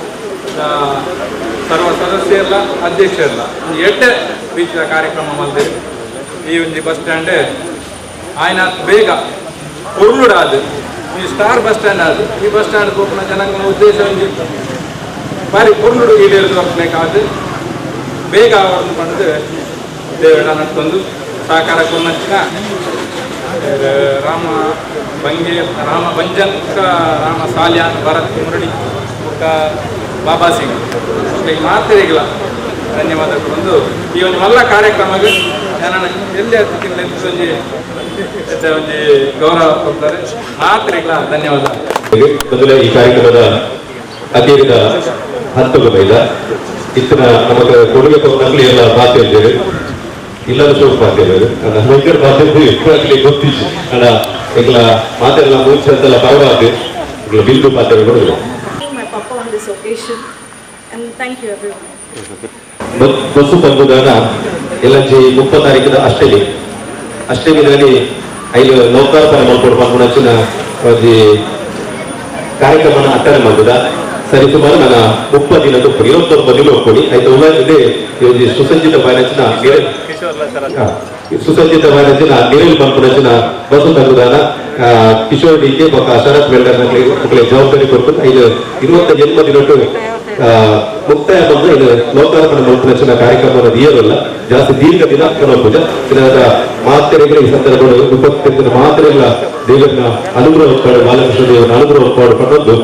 ಸರ್ವ ಸದಸ್ಯರಲ್ಲ ಅಧ್ಯಕ್ಷರಲ್ಲ ಒಂದು ಎಡ್ಡೆ ರೀತಿಯ ಕಾರ್ಯಕ್ರಮ ಮಲ್ದಿರು. ಈ ಒಂಜಿ ಬಸ್ ಸ್ಟ್ಯಾಂಡ್ ಆಯ್ನ ಬೇಗ ಪೊರ್ಲುಡಾದು ಈ star bus stand ಆದು. ಈ ಬಸ್ ಸ್ಟ್ಯಾಂಡ್ ಪೋಪುನ ಜನಾಂಗನ ಉದ್ದೇಶ ಒಂಜಿ ಬಾರಿ ಪೊರ್ಲುಡು ಈಡೇರಿದು ಬರ್ಬೇಕಾದ ಬೇಗ ಅವರನ್ನು ಪಡೆದು ದೇವರ ನಡ್ತೊಂದು ಸಹಕಾರ ಕೊನ್ನಂಚಿನ ರಾಮ ಬಂಗೆ ರಾಮ ಬಂಜನ್ ಬುಕ್ಕ ರಾಮ ಸಾಲ್ಯಾನ್ ಭರತ್ ಮುರಳಿ ಬುಕ್ಕ ಬಾಬಾ ಸಿಂಗ್ ಈ ಮಾತೆರಿಗಳ ಧನ್ಯವಾದ ಕೊಡೊಂದು ಈ ಒಂದು ಮಲ್ಲ ಕಾರ್ಯಕ್ರಮಕ್ಕೆ ನನ್ನ ಎಲ್ಲಿ ಒಂಜಿ ಒಂಜಿ ಗೌರವ ಕೊಡ್ತಾರೆ ಮಾತ್ರೆಗಳ ಧನ್ಯವಾದ.
ಮೊದಲ ಈ ಕಾರ್ಯಕ್ರಮದ ಅಧೀನದ ಹಂತದ ಇತ್ತಿನ ನಮಗೆ ಕೊಡುಗೆ ಕೊಟ್ಟಾಗಲಿ ಎಲ್ಲ ಬಾತೆ ಇದ್ದೇವೆ, ಇಲ್ಲದ ಶೋಕ್ ಬಾತೆ ಇದ್ದೇವೆ, ನನ್ನ ಬಾತೆ ಎಷ್ಟಾಗಲಿ ಗೊತ್ತಿತ್ತು ಅಣ್ಣ. ಎಂಗ್ಲ ಮಾತೆಲ್ಲ ಮುಂಚೆ ಅಂತೆಲ್ಲ ಪರವಾಗಿ ಎಂಗ್ಲ ಬಿಲ್ದು ಪಾತ್ರೆ ಕೊಡುದು.
My papa on this occasion, and thank you everyone.
Bus ತಂಗುದಾನ ಎಲ್ಲಂಜಿ 30 ತಾರೀಕಿದ ಅಷ್ಟೇಲಿ ಅಷ್ಟೇಮಿನಲ್ಲಿ ಐಲು ಲೋಕಾರ್ಪಣೆ ಮಾಡ್ಕೊಡು ಪನ್ಪುನಂಚಿನ ಒಂಜಿ ಕಾರ್ಯಕ್ರಮನ ಅಟ್ಟಣೆ ಮಾಡ್ತದ. ಸರಿ ಸುಮಾರು ನನ್ನ 30 ದಿನ ತುಪ್ಪು 29 ದಿನ ಒಪ್ಪುಡಿ ಐದು ಉಲ್ಲ ಇದೆ. ಈ ಒಂಜಿ ಸುಸಜ್ಜಿತ ಬಾಯನಂಚಿನ ಸುಸಜ್ಜಿತ ಬಾಯನಂಚಿನ ನಿರಲ್ ಪನ್ಪುನಂಚಿನ ಬಸ್ಸು ತಂಗುದಾನ ಕಿಶೋರ್ ಡಿ ಕೆ ಬೊಕ್ಕ ಶರತ್ ವೆಲ್ಡರ್ ನಕ್ಲೆ ಜವಾಬ್ದಾರಿ ಕೊಟ್ಟು ಐದು 28 ದಿನಟ್ಟು ಮುಕ್ತಾಯ ಬಂದು ಇದು ಲೋಕಾರ್ಪಣೆ ಮಲ್ಪುನಂಚಿನ ಕಾರ್ಯಕ್ರಮವನ್ನು ದಿಯರಲ್ಲ ಜಾಸ್ತಿ ದೀರ್ಘ ದಿನ ಪೂಜೆ ಇದರ ಮಾತೆರೆಗಳ ಈ ಸಂದರ್ಭದಲ್ಲಿ ಉಪಸ್ಥಿತ ಮಾತೆರೆಗಳ ದೇವರನ್ನ ಅನುಗ್ರಹ ಒಪ್ಪಾಡು, ಬಾಲಕೃಷ್ಣ ದೇವರ ಅನುಗ್ರಹ ಒಪ್ಪಾಡು ಪಡೆದು.